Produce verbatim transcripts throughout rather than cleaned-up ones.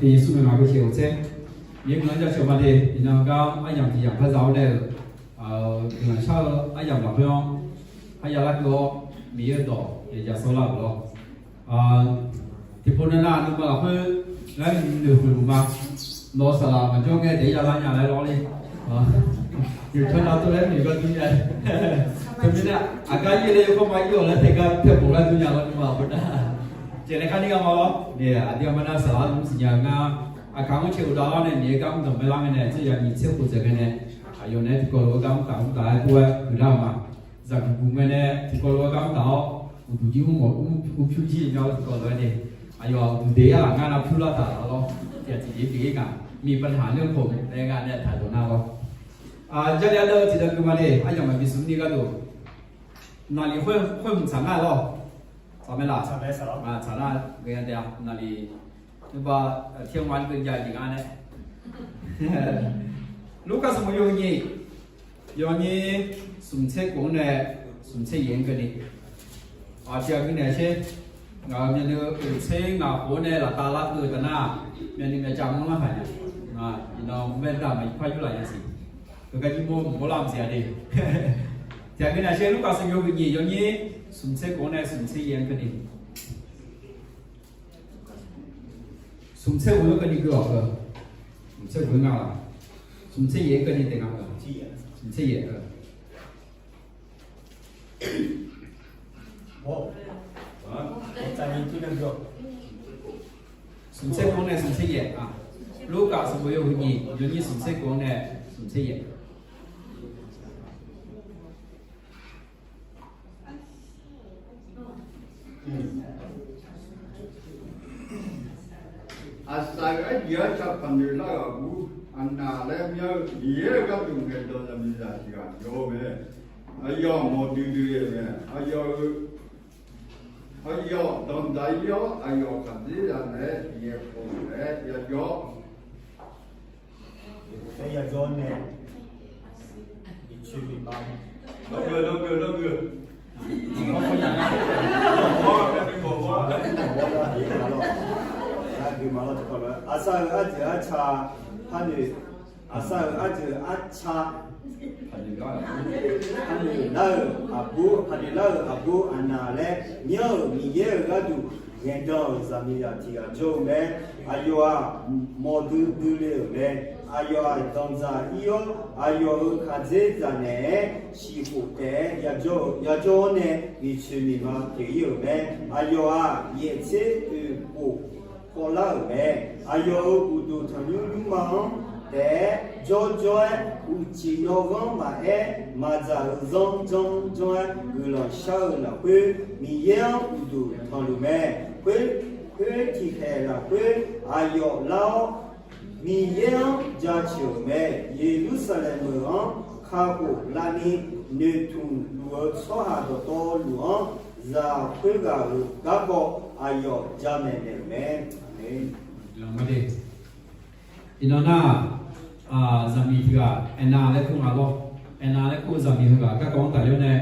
Yeqsur naeq ngaq-euq sheuq-eu tser, Miqyaer guiqlanq jaceuq ma de. Iqnan gar aryamq tiq yamq par za-awr nae-euq, guiqlanq shar-eu aryamq lafkhoer-anr, arya larkeuv-awr, Miqyaer-euq dawq ya sawr lar-euq lawr. Tiqpov nav nav nuima lafkhoer laer noeqhuiq luf ma. Nawq-eu saqlaq maqjawr ngae daef-ir ya lar nya laer lawr le. Yawqcawq nav tov laer noeq gar dur nya. Teumirnae aqgar ir laer yawkawr ma ir-awq laer taef gar taeqbof gar dur nya lawr nuima lafkhoer nar. Jeq nae kharni gha ma lawr. Aqdui aqma nav saqlaq-anr mr siqnya-eu ngar, aqkaq-anr caev ghofdav lar nae Miqyaer gar mr danqbae lar ngae nae tser ya nyiq tser khof dzaeq ngae nae, aqyawf naeq-aer tiqkawv lof-aer gar mr taf mr taf-aer tov-aer guiqlar-eu ma. Zaqguq guq ngae nae tiqkawv lof-aer gar mr taf-awr, uqduq jir mr mawf mr pyur jir nya-awr tiqkawv lof-aer nae, aqyawf uqduq deq-aer laf ngar nav pyur lar taq lawr. Tiq ghaq tiqjeq pyeuf-ir ngaq, มีปัญหาเรื่องผม laer ngar nae taq dawq nar lawr. Jarlif-aer deuv-eu tiqdeuv gui ma de, aryamq maqbi smq ni gharduq, naqliq khoer khoer mq tsaq ngar lawr. Tsaq mae laf? Tsaq nar ghae-a taef-a naqliq. Nuima, tiq ghaq ma ni gui ja jeq ngar nae. Lurkaf sanqbof yawhuiq nyiq, yawnyir smq tser khof-anr nae smq tser yaeq-anr keuvni, tiq ghaq gui naeq sher. Ngaq-euq myavnuiv oeq tser ngaq khof-anr nae laftav larkeuv taf nar, myavnuiv myavcav mr lar haq nya. Iqnan maeqdaq maq irpar yur laf nya siq. Heugar jir mawr mq mawr lar mq siq-a de. Tiq ghaq gui naeq sher, Lurkaf sanqbof yawhuiq nyiq, yawnyir smq tser khof-anr nae smq tser yaeq-anr keuvni. Smq tser khof-anr keuvni gui-awq. Smq tser khof-anr nga-a. Smq tser yaeq-anr keuvni taef nga-a. Smq tser yaeq-eu Smq tser khof-anr nae smq tser yaeq-a. Lurkaf sanqbof yawhuiq nyiq, yawnyir smq tser khof-anr nae smq tser yaeq. Aqsaq-euq arjeq arca paqnoeq lar-euq aqbur, aqnaq laer myanr-eu Miqyaer-euq gharduq ngaeqdan zaqmiqzaq tiq ghaq jawr-eu mae. Aqyawf mawqdui dui-eu mae. Aqyawf-eu Aqyawf danqdzaq-ir-awr, aqyawf khaqdzerzaq naeq-aer yaeqkhof naeq-aer yajawr. Aer yajawr nae miqcoeq miqma, lawrgeuf lawrgeuf lawrgeuf. Aqsaq-euq arjeuq arca paqnoeq, aqsaq-euq arjeuq arca paqnoeq lar-euq aqbur, paqnoeq lar-euq aqbur aqnaq laer myanr-euq Miqyaer-euq gharduq ngaeqdan-euq zaqmiqzaq tiq ghaq jawr-eu mae. Aqyawf-aq mawqdui dui le-euq mae. Aqyawf-aq danqdzaq-ir-awr, aqyawf-euq khaqdzerzaq naeq-aer siqkhof taef-aer yajawr-eu, yajawr-awr nae miqcoeq miqma pyeuf-ir-euq mae. Aqyawf-aq yaeq tser oeq khof khawvlar-euq mae. Aqyawf-euq uqduq tanqnymr nymrma-anr taef-aer jawrjawr-aer, uqcif nawghanr maqaer, maqdzaq-euq zanr janr janr-aer guiqlanq shar-eu lafkhoer, Miqyaer-anr uqduq tanqluf mae. Khoer, khoer tiqkhaeq lafkhoer aqyawf lar-awr, Miqyaer-anr jaceuq-euq mae. Yeqlursaqlaeq meuq-anr kakhof lavni noeqtmq luf-eu tsawrhaq dawqtawvluf-anr, zaq khoerghaq-euq garkawv aqyawf jamaeq naeq-euq mae. Iqnan nar, zaqmiq tiq ghaq Aernav laer kur nga lawr. Aernav laer kur-eu zaqmiq heughaq garkawv-anr taf yawr nae,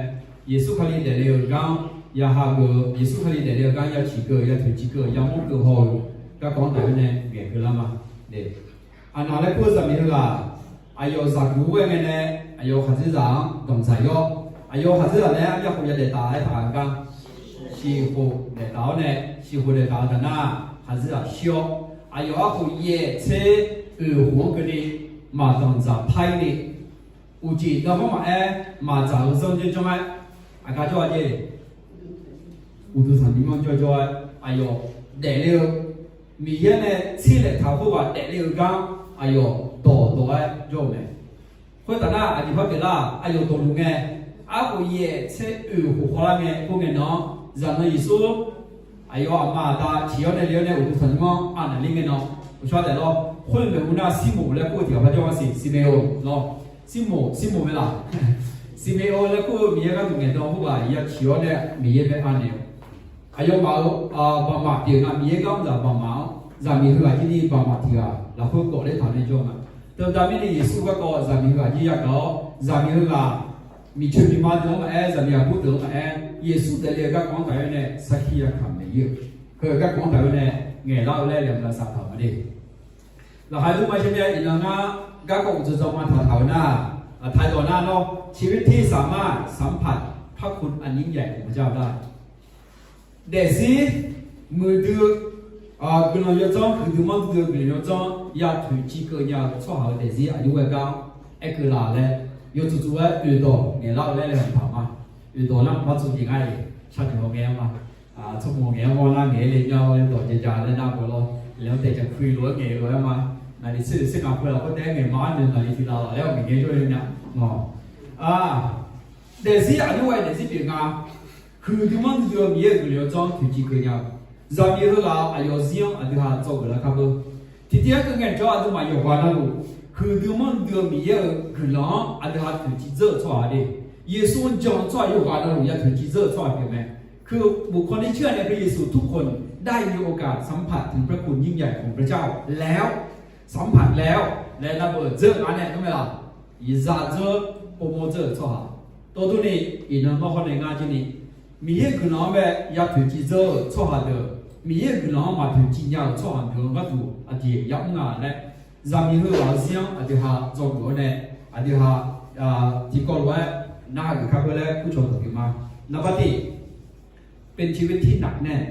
Yeqsur Kali daefle-euq gar-anr ya hageuf-eu, Yeqsur Kali daefle-eu gar ya ciqkeuv ya toeqciv keuv yamawr keuv haw-eu garkawv-anr taf yawr nae ngaeqkeuv lar ma. Aernav laer kur-eu zaqmiq heughaq aqyawf zaqguq-aer ngae nae, aqyawf khaqdzerzaq-anr danqdzaq-ir-awr, aqyawf khaqdzerzaq nae-aer aryav khof ya daeftaf-aer taq-eu gar, siqkhof daeftaf-awr nae, siqkhof daeftaf-eu taf nar, khaqdzerzaq shir-awr, aqyawf arkhof yaeq tser oeq khof-anr keuvni maqdanqdzaq par-ir ni, uqcif dawrhawr maqaer, maqdzaq-eu zanr janr janr-aer, aqgar jawr-a jeq, uqduq tanqnymr-anr jawrjawr-aer aqyawf daefle-eu, Miqyaer nae tser laeqtaq khoerghaq daefle-eu gar aqyawf dawqdawq-aer jawr-eu mae. Khoertaf nar aqjeq par pyeuflar, aqyawf dawqluf ngae, arkhof yaeq tser oeq khof khawvlar ngae khoerngae nan-anr, zaqnanq Yeqsur aqyawf aqma aqda ciq-awr nae le-awr nae uqduq tanqnymr-anr anaeq ler ngae nan, uqshar taef lawr. Khoer maeqhu nar Sirmoq laer kur-eu tiq ghaq par jawr-a siq, Simeon lawr. Sirmoq, Sirmoq mae laf. Simeon laer kur-eu Miqyaer gharduq ngaeqdan khoerghaq ya ciq-awr nae Miqyaer bae anaeq-awq. Aqyawfmaf-euq baqmaf pyeuf nga, Miqyaer gar mr zaq baqmaf-anr zaqmiq heughaq jir ni baqmaf tiq ghaq lafkhoer gawf ler taq nae jawr nga. Teudav mirnae Yeqsur garkawv zaqmiq heughaq jir yagaq-awr, zaqmiq heughaq miqcoeq miqma deuq-anr maqaer, zaqmiq aqbur deuq-anr maqaer, Yeqsur daefle-eu garkawv-anr taf yawr nae sarkir yakaq maeq-ir-eu. Heu garkawv-anr taf yawr nae ngaeqlar-eu laer laeqhmq lavsav taq-euq ma de. Laqkhaq lmr ma sher myav iqnan ngar garkawv uqdzan dzan ma taq taq-euq nar, taqdawq nar lawr, ชีวิตที่สามารถสัมผัสพระคุณอันยิ่งใหญ่ของพระเจ้าได้ daefzir muiqdui-eu guiqlanq yawdzanr, huiqdui manrdui-eu guiqlanq yawdzanr ya toeqciv keuv nya-eu tsawrhaq-euq daefzir aqjox ghae gar-anr aerkeuv laf laer, yawtsuf tsuf-aer oeqdawq ngaeqlar-eu laer laeqhmq taq ma. Oeqdawq nar maqpar tsov jeq ngar-iq, sharnoeq-awr ngae-anr ma. Tsawrmawq ngaeq-anr mawrlar ngaeq-aer le nya-awr dawq jaeq ja laer nar-eu lawr, laer-anr taeq jaq kui lof-aer ngaeq lof-aer ma. Naqli tser-euq tser ngaq khoer lafkhoer taef-aer ngaeq ma-anr noeq naqli tiq lavlaf laer-awr ngaeq ngae jawr-eu nya. Daefzir aqjox ghae daefzir pyeuf nga. Huiqdui manrdui-eu Miqyaer-euq guiqlanq yawdzanr toeqciv keuv nya-eu, zaqmiq heughaq-euq aqyawf zir-anr aqdui ha dzawgeuf lar kar beu. Tiqtiv-aer keuv ngae jawr aqduimaf yawqghaq navluf, huiqdui manrdui-eu Miqyaer-euq guiqlanq-anr aqdui ha toeqciv dzeur-euq tsawrhaq de. Yeqsur-anr jan-eu tsawrhaq yawqghaq navluf ya toeqciv dzeur-euq tsawrhaq pyeuf mae. คือบุคคลที่เชื่อในพระเยซูทุกคนได้มีโอกาสสัมผัสถึงพระคุณ ยิ่งใหญ่ของพระเจ้าแล้ว สัมผัสแล้ว laer nar beu dzeur-eu ngar nae nmr mae laq. Iqzaq dzeur, povmawr dzeur-euq tsawrhaq. Tov durni, iqnan nawr hawr nae ngar jirni, Miqyaer guiqlanq-anr bae ya toeqciv dzeur-euq tsawrhaq deuq, Miqyaer guiqlanq-anr maq toeqciv nya-euq tsawrhaq deuq-anr gharduq aqjeq yamr nga laer, zaqmiq heughaq-euq zir-anr aqdui ha dzawgeuf-awr nae, aqdui ha tiqkawv lof-aer narhaq geuf kar beu laer kurcawq dawq pyeuf ma. นับว่าที่ เป็นชีวิตที่หนักแน่น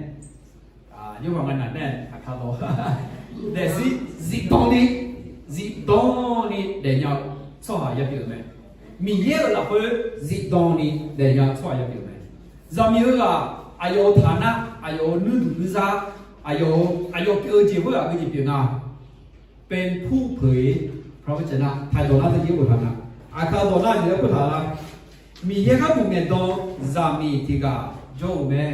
yawrhaq nga naq nae aqkar lawr, daefzir zifdan ni, zifdan ni daefnya-eu tsawrhaq yapyeuf-eu mae. Miqyaer-euq lafkhoer zifdan ni daefnya-eu tsawrhaq yapyeuf-eu mae. Zaqmiq heughaq aqyawf-euq taq nar, aqyawf-euq nuirduq nuizar, aqyawf, aqyawf pyeuf-eu jeq khoer aqgeu jeq pyeuf nga. เป็นผู้เผยพระวจนะ taqdawq nar teu jir boftaq nga. Aqkar dawq nar jeq laer kurtaq lar. Miqyaer gharduq ngaeqdan zaqmiq tiq ghaq jawr-eu mae.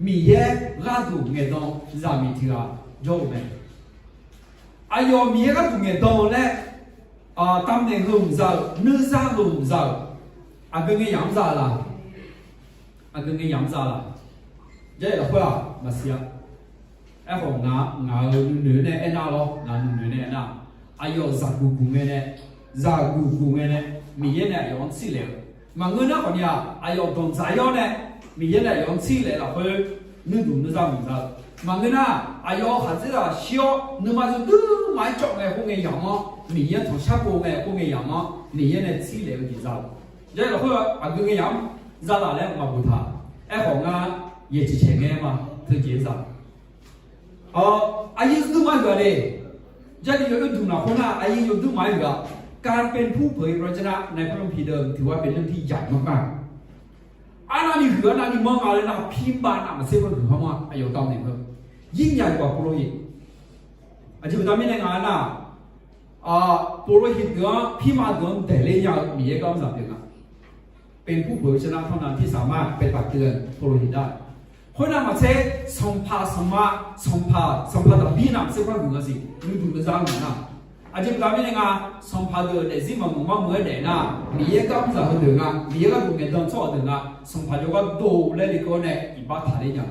Miqyaer gharduq ngaeqdan zaqmiq tiq ghaq jawr-eu mae. Aqyawf Miqyaer gharduq ngaeqdan-eu laer, ตำแหน่ง heu hmq za-euq, nuizar heu hmq za-euq, aqgeu ngae yamq-anr za-eu la? Aqgeu ngae yamq-anr za-eu la? Jarlif lafkhoer-aq maqsiq-a. Aerkhawf ngaq-euq nuinoeq nae aernar lawr, ngaq-euq nuinoeq nae aernar, aqyawf zaqguq guq ngae nae, zaqguq guq ngae nae, Miqyaer nae aqyawf-anr tsirlaeq-eu. Maqngeur nar khawfni-aq, aqyawf danqdzaq-ir-awr nae, Miqyaer nae aqyawf-anr tsirlaeq lafkhoer nuirduq nuizar hmq za-eu. Maqngeur nar, aqyawf khaqdzerzaq shir-awr nuima yawdui ma-aer cawv ngae khoerngae yamq-anr, Miqyaer-anr tanqshar pov ngae khoerngae yamq-anr, Miqyaer nae tsirlaeq-eu jeq za-eu. Jarlif lafkhoer aqgeu ngae yamq-anr za laf laer maqboftaq. Aerkhawf ngar yaeq ciq caeq ngae ma, teujeq za-eu. Aqyuif yawdui ma-aer huiq-a le. Jarlif yawdui dmq lafkhoer nar aqyuif yawdui ma-aer huiq-a. การเป็นผู้เผยพระวจนะในพระคัมภีร์เดิมถือว่าเป็นเรื่องที่ใหญ่มากๆ Arnavni huiq arnavni manr nga laer nar, pirma navmaqtser par huiq-anr ma, aqyawf ตำแหน่ง heu. ยิ่งใหญ่กว่า ปุโรหิต. Aqjeq baqda mirnae nga nar, ปุโรหิต deuq-anr pirma deuq-anr daeqler nya-eu Miqyaer gar mr zaq pyeuf nga. เป็นผู้เผยพระวจนะเท่านั้นที่สามารถไปตักเตือนปุโรหิตได้ Khoernav maqtser, sanqpaq sanqma, sanqpaq sanqpaq daqbir navmaqtser par huiq nga siq, nuiduq nuizar huiq nar. Aqjeq baqda mirnae nga, sanqpaq deuq daefzir maqmuiq marmuiq-aer daef nar, Miqyaer gar mr zaq heudeuq nga, Miqyaer gharduq ngaeqdan tsawrhaq deuq nga, sanqpaq jawrgar dov laer lekeuv-awr nae iqbax taqler nya.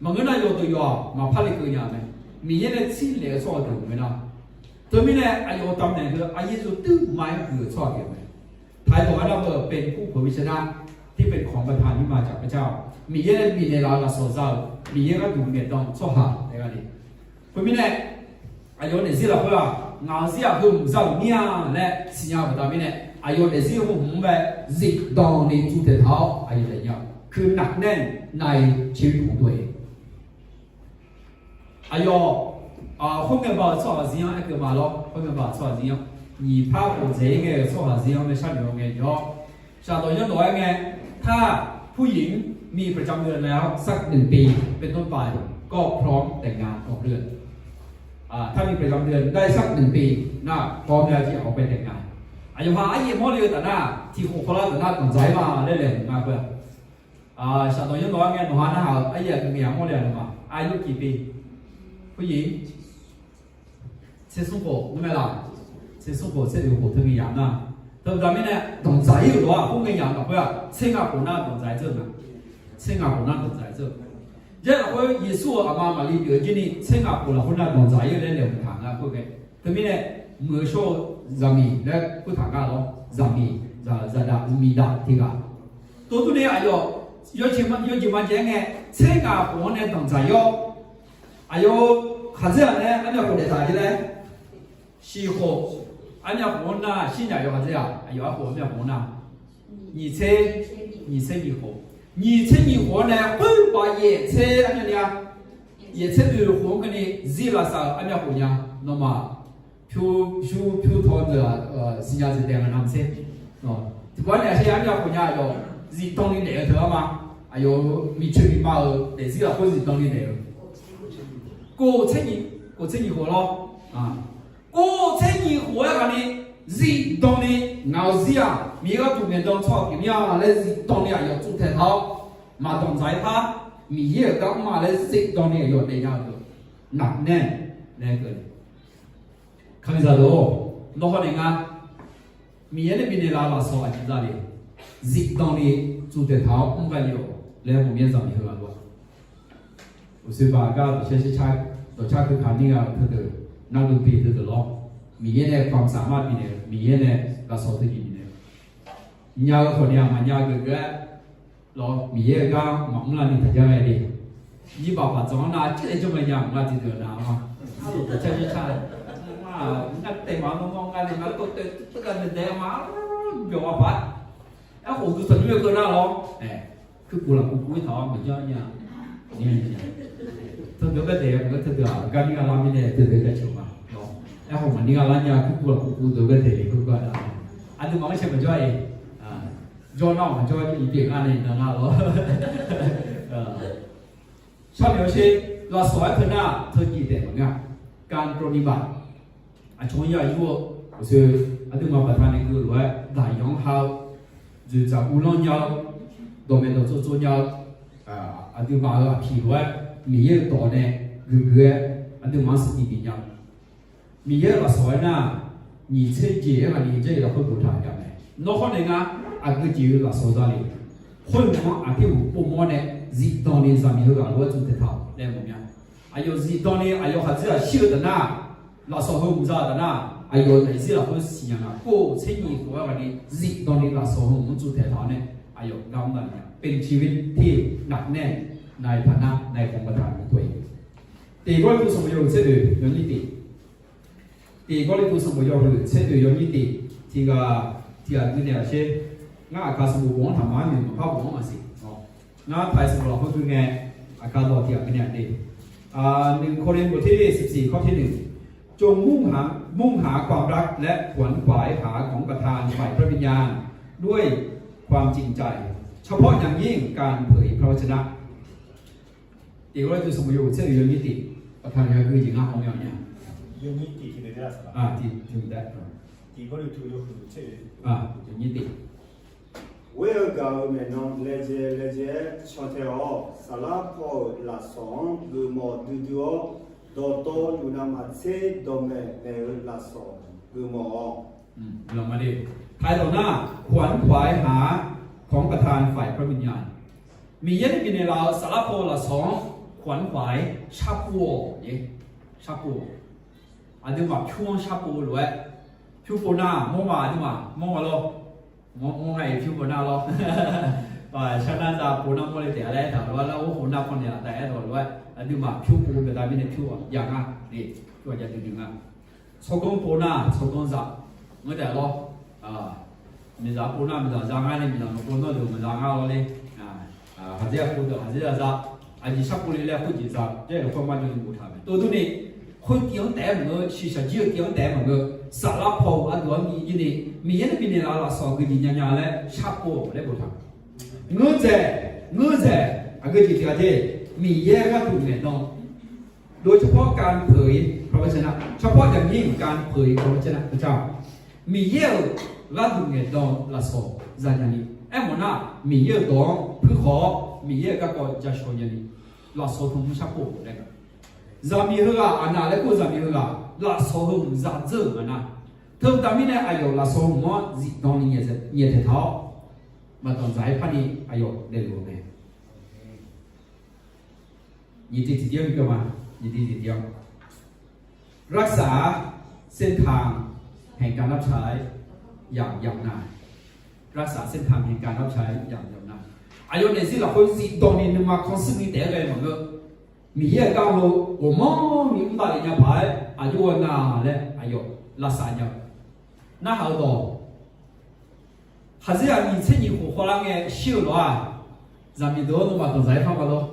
Maqngeur nar yawdeuq yawq maqpar lekeuv nya mae. Miqyaer nae tsirlaeq-eu tsawrhaq deuq-anr mae nar. Teumirnae aqyawf-euq ตำแหน่ง heu aqyuif yawdui ma-aer huiq-eu tsawrhaq pyeuf mae. ไทยบอกว่า เป็นผู้เผยพระวจนะที่เป็นของประทาน ที่มาจากพระเจ้า Miqyaer nae bifnaeq laf-eu lafsawq za-euq, Miqyaer gharduq ngaeqdan-eu tsawrhaq laer gha le. Khoermirnae, aqyawf-euq daefzir lafkhoer-aq, ngaq-euq zir-aq heu hmq za-euq mir-a laer siqnya-eu baqda mirnae, aqyawf-euq daefzir heu hmq-anr bae zifdan ni tuvtaeq taq-awr aqyawf daefnya-eu คือหนักแน่นในชีวิตของตัวเอง Aqyawf, khoerngae ba-euq tsawrhaq zir-anr aerkeuv ma lawr, khoerngae ba-euq tsawrhaq zir-anr, nyiq par khof dzaeq-ir ngae-euq tsawrhaq zir-anr nae sharnoeq-eu ngae jawr, shaqdawq yanrdawq-aer ngae, ถ้าผู้หญิงมีประจำเดือนแล้วสักหนึ่งปีเป็นต้นไปก็พร้อมแต่งงาน ออกเดือน ถ้ามีประจำเดือนได้สักหนึ่งปีนะ พร้อมแล้วที่จะออกไปแต่งงาน Aqyawf ha aryaer mawrle-eu taf nar, tiq khof khawvlar taf nar danqdzaq-ir ma laer laeqhmq nga khoer-aq. Shaqdawq yanrdawq-aer ngae nawq ha narhaq-euq aryaer aqgeu ngae yamq mawrle-a nae ma. อายุกี่ปี ผู้หญิง tser smr khof nmr mae laq? Tser smr khof tser oeq khof teu ngae yamq nar. Teubaqda mirnae danqdzaq-ir-euq lof-aq khoerngae yamq lafkhoer-aq tser ngaq khof nar danqdzaq-ir dzeur-eu nga. Tser ngaq khof nar danqdzaq-ir dzeur-eu. Jarlif lafkhoer Yeqsur-euq aqma Maqli pyeuf-eu jir ni tser ngaq khof lafkhoer nar danqdzaq-ir-eu laer laeqhmq taq nga khoer ngae. Teumirnae muiq-eu shawr-eu zaqmiq laer kurtaq nga lawr, zaqmiq, zaqdaq, zaqmiqdaq tiq ghaq. Tov durni aqyawf yawjeq ma, yawjeq ma jaev-aer ngae, tser ngaq khof-anr nae danqdzaq-ir-awr, Aqyawf khaqdzer-aq nae armyav khof daef taq-a laer, shiq khof, armyav khof-anr nar shir nya yawf khaqdzer-aq, aqyawf arkhof armyav khof-anr nar, nyiq tser, nyiq tser nyiq khof, nyiq tser nyiq khof-anr nae khoer baf yaef tser armyav nya, yaef tser oeq khof-anr keuvni zir lafsaf-euq armyav khof nya, nawmaf pyur pyur pyur taw-eu deuq-aq, siqnya zif daef nga navmaqtser. Tiqpov-aer nae aqshe armyav khof nya aqyawf zifdan ni daef-eu teu-anr ma. Aqyawf miqcoeq miqma-euq daefzir lafkhoer zifdan ni daef-eu. Kof tser nyiq, kof tser nyiq khof lawr. Kof tser nyiq khof-aer ghaq ni zifdan ni, ngaq-euq zir-aq Miqyaer gharduq ngaeqdan tsawrhaq pyeuf mir-a laer zifdan ni aqyawf tsovtaeq taq-awr, maqdanqdzaq-aer par Miqyaer-euq gar mr-a laer zifdan ni aqyawf daefnya-eu deuq naqnaeq laer keuvle. Kalizaq deuq-or, nawr hawr nae ngar Miqyaer nae bifnaeq laf-eu lafsawq aqjeq za le, zifdan ni tsovtaeq taq-awr mr ghae le-awq laer ghawqmyanr zaqmiq heughaq lof-aer, uqsoerbaq gar dawqshar shircar, dawqcar keuka nir gha-eu teudeuq, navluf pyeuf teudeuq lawr. Miqyaer nae ความสามารถ bifnaeq-eu, Miqyaer nae lafsawq teujeq bifnaeq-eu, nya-eu khawf ni-aq maqnya-eu geuf-aer lawr, Miqyaer-euq gar maqmr lar ni taqjar ghae le. Nyirbaq baqdzanq-anr nar caer-aer jawr ngae nya maqnga tiqdeuq nar-a, arlof dawqcar shircar, ngar taef maqnmr nawr ngar le ngar tawv taev tawv ghae daedae ma, byawq ma paq-aer, aerkhof duq tanqnymr-aer keuv nar lawr. Kuirkov lafkuv kuv-ir taq-awr maqjanr nya. Teudeuq-anr ghae daef-eu maqngeur, teudeuq-aq gar nir gha lar mirnae teudeuq-anr ghae ceuq ma. Aerkhawf maqnir gha lar nya kuirkov lafkuv kuv deuq ghae daef le kuirkov-a. Aqduimaf-anr shar maqjawr-a. Jawr nar-awq maqjawr-a, iqpyeuf ngar nae iqnan ngar lawr. Sharnoeq-awr sher, lafsawq-aer teu nar teujeq daef maqngeur-a. การปรนนิบัติ aqcawq-anr ya yur-eu, aqdui aqduimaf baqdanae geuv lof-aer daqyan-anr ha-eu, dzoeqdzaq uvlanr nya-eu, dawqmaeq dawqtsov tsov nya-eu, aqduimaf-euq aqpiq lof-aer Miqyaer-euq dawq nae guiqguiq-aer aqduimaf-anr siqdiq bif nya-eu Miqyaer-euq lafsawq-aer nar, nyiq tser jeq-aer ghaq ni Jarlif lafkhoer boftaq-euq mae. Nawr hawr nae ngar aqgeu jeq-eu lafsawq za le. Khoerngae-anr aqtirhmq povmawr nae zifdan ni zaqmiq heughaq lof-aer tsovtaeq taq-awq laer mawf mya. Aqyawf zifdan ni aqyawf khaqdzer-aq shir-eu taf nar, lafsawq heu mqza-eu taf nar, aqyawf-euq daefzir lafkhoer siqnya nga. Kof tser nyiq khof-aer ghaq ni zifdan ni lafsawq heu mq-anr tsovtaeq taq-awr nae, aqyawf gar mr daq nya. เป็นชีวิตที่หนักแน่นในฐานะนายของประธานของตัวเอง Tiq Gawrliqtu sanqbof yawhuiq tser oeq yawnyir tiq. Tiq Gawrliqtu sanqbof yawhuiq tser oeq yawnyir tiq. Tiq ghaq, tiq ghaq gui naeq-awq sher. Ngar aqkaq sanqbof bof-anr taqma-aer noeq maqpar bof-anr maqsiq. Ngar taq-euq sanqbof lafkhoer gui ngae, aqkaq dawq tiq ghaq gui naeq-a de. หนึ่งโครินธ์ บทที่สิบสี่ ข้อที่หนึ่ง จงมุ่งหาความรักและขวนขวายหาของประทานฝ่ายพระวิญญาณด้วยความจริงใจ เฉพาะอย่างยิ่งการเผยพระวจนะ Tiq Gawrliqtu sanqbof yawhuiq tser oeq yawnyir tiq. Aqkaq naeq-aer gui jeq ngar hawmya nya. Yawnyir tiq tiq nae de lar saq la. Tiq tiq nae de. Tiq Gawrliqtu yawhuiq tser oeq yawnyir tiq. เวลา gaq-eu maeqnan laejae laejae-aer cantae-awr, saflar paw-euq lafsawq-anr geufmawf duidui-awr, dawqtawvluf navmaqtser dawqmaeq maeq-eu lafsawq geufmawf-awq. Taqdawq nar, ขวนขวายหาของประทานฝ่ายพระวิญญาณ Miqyaer nae bifnaeq laf-euq saflar paw-eu lafsawq-anr ขวนขวาย sharpov-awq. Sharpov-awq. Aqduimaf pyur-anr sharpov-eu lof-aer, pyur pov nar mawrma aqduimaf mawrma lawr. Mawr ngar-iq pyur pov nar lawr. Sharnar za pov nar mawrle taef-a laer aertaq lof-aer, lar-awr pov nar pawnaeq-a taef-aer dawq lof-aer, aqduimaf pyur pov-eu baqda mirnae pyur-awq jav nga. Pyur-awq jav duidui nga. Tsawrganr pov nar tsawrganr za. Ngeur taef lawr. Miqzaq pov nar miqzaq za ngar nae miqzaq nawq pov nar deuq maqza ngar lawr le. Khaqdzer-a pov deuq khaqdzer-a za. Aqjeq sharpov le laer khoerjeq za. Jarlif lafkhoer marjawv ni boftaq mae. Tov durni, khoertiv-anr taef-aer maqngeur, shiqshaq jir-eu tiv-anr taef-aer maqngeur, saflar paw-euq ardov-anr ni jir ni, Miqyaer nae bifnaeq laf-eu lafsawq aqgeujeq nya nya laer sharpov-awq laer boftaq. Ngeur dzaeq, ngeur dzaeq, aqgeujeq tiq ghaq jeq, Miqyaer gharduq ngaeqdan โดยเฉพาะการเผยพระวจนะ เฉพาะอย่างยิ่งการเผยพระวจนะพระเจ้า Miqyaer-euq gharduq ngaeqdan-eu lafsawq za nya ni. Aermawf nar, Miqyaer-euq dawq-anr puir khawf-awr, Miqyaer-euq garkawv ja shaw nya ni. Lafsawq tanqnymr sharpov-awq laer. Zaqmiq heughaq aqnaq laer kur-eu zaqmiq heughaq lafsawq heu mqza dzeur-euq nga nar, teubaqda mirnae aqyawf lafsawq heu mq-anr zifdan ni nyaeftaeq taq-awr, maqdanqdzaq-aer par ni aqyawf daefluf-eu mae. รักษาเส้นทางแห่งการรับใช้อย่างยาวนาน รักษาเส้นทางแห่งการรับใช้อย่างยาวนาน Aqyawf naeq zir lafkhoer zifdan ni nuima kanr suir ni taef-aer ghae maqngeur. Miqyaer-euq gar heu ghawqmanrni mr davlef nya paq-aer aqjox-aer nga laer aqyawf lavsav nya-eu. Narhaq-eu dawq, khaqdzerzaq nyiq tser nyiq khof khawvlar ngae shir-eu lawq-aq, zaqmiq deuq-awr nawmaf danqdzaq-aer par ma lor.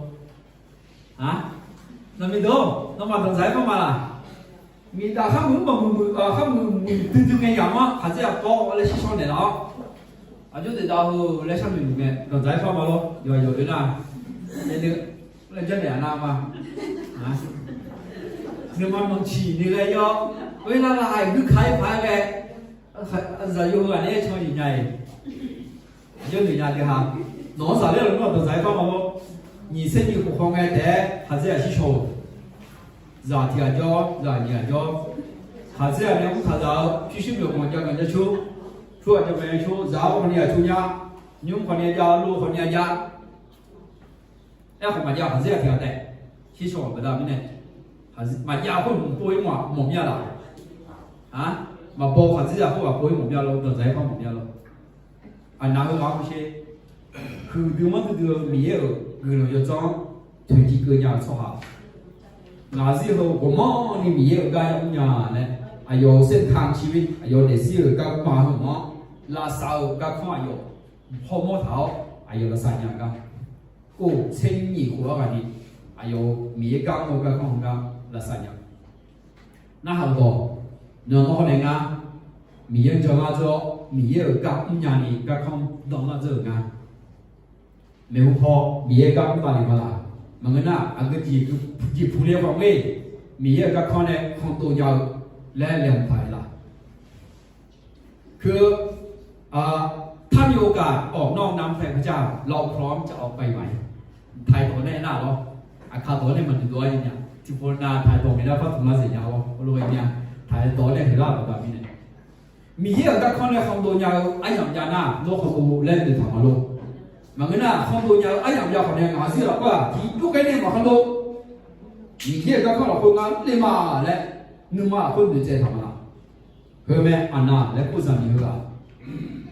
Zaqmiq deuq-awr nawmaf danqdzaq-aer par ma laq. Miqdaq khar muiq mr maqmuiq muiq, khar muiq muiq duidui ngae yamq-anr khaqdzerzaq pawr laer shir shawr naeq laf-awr, aqjox daef dav heu laer sharnoeq luf ngae danqdzaq-aer par ma lor. Yawqha yawq oe nar, aer, laer janrnaeq-a nar ma. Nuima manqciq ni ghae-awr, oe nar nar-aq guirka-aer paq-aer ghae, zaqyo heu ghaq nae-aer can-eu jeq nya-iq, aqjox noeq nya dui ha. Nawq-anr zaqler-euq lawr danqdzaq-aer par ma lor. Nyiq tser nyiq khof khawf ngae taef-aer khaqdzerzaq shir shaw-euq. Zaq tiq ghaq jawr, zaq nyiq ghaq jawr, khaqdzerzaq nae mr taq zaq-eu pyurshuir myawqganq jav ganq jav cur, cur ghaq jav ganq jav cur, zaq-awr khawf ni ghaq cur nya, nymr khawf ni jav, lo khawf ni jav. Aerkhawf maqjav khaqdzerzaq tiq ghaq taef, shir shaw-euq baqda mirnae, maqjav khoer hmq pov-ir mawf mawf mir-a laq. Maqbaw khaqdzerzaq khoer ghaq pov-ir mawf mir-a lor, danqdzaq-aer par mawf mir-a lor. Aqnav heu ghaq-anr sher, huiqdui manr duidui-eu Miqyaer-euq guiqlanq yawdzanr-anr toeqciv keuv nya-eu tsawrhaq, ngaq zir heu ghawqmanrni Miqyaer-euq gar yamr nya laer, aqyawf-euq เส้นทางชีวิต aqyawf daefzir-euq garma heu-anr lavsav-eu garkanr aqyawf hawmawr taq-awr aqyawf lavsav nya-eu gar, kof tser nyiq khof-anr ghaq ni aqyawf-euq Miqyaer gar mr-eu garkanr heu gar lavsav nya. Narhaq-eu dawq, nawq-anr hawnaeq nga, Miqyaer-anr jan lar dzeur-awr Miqyaer-euq gar mrnya ni garkanr dan lar dzeur-euq nga. Maeqhu paw Miqyaer gar mr bavle ma laq. Maqngeur nar, aqgeu jeqpu le khawf ngae, Miqyaer-euq garkanr nae kandov nya-eu laer laeqhmq taq-euq laq. คือ ถ้ามีโอกาสออกนอกน้ำแพร่พระเจ้า เราพร้อมจะออกไปไหม ไทยตอบได้หน้าเหรอ Aqkaq dawq nae maqnoeq dov-aer nya. Tiqpov nav ไทยตอบ ngaeq nar par tmq lar saeq nya-awr, lof-aer nya, ไทย dawq nae heulaq-euq baqda mirnae, Miqyaer-euq garkanr nae khandov nya-eu aryamq jav nar, nawr khandov laer noeqtaq ma lor. Maqngeur nar, khandov nya-eu aryamq jav khawf nae ngaq zir lafkhoer-aq tiqjawr ghae nae maqkhandov. Miqyaer-euq garkanr lafkhoer ngar le ma laer, nuima lafkhoer noeqtsaev taq ma laq. Heu mae, aqnav laer kur zaqmiq heu-aq,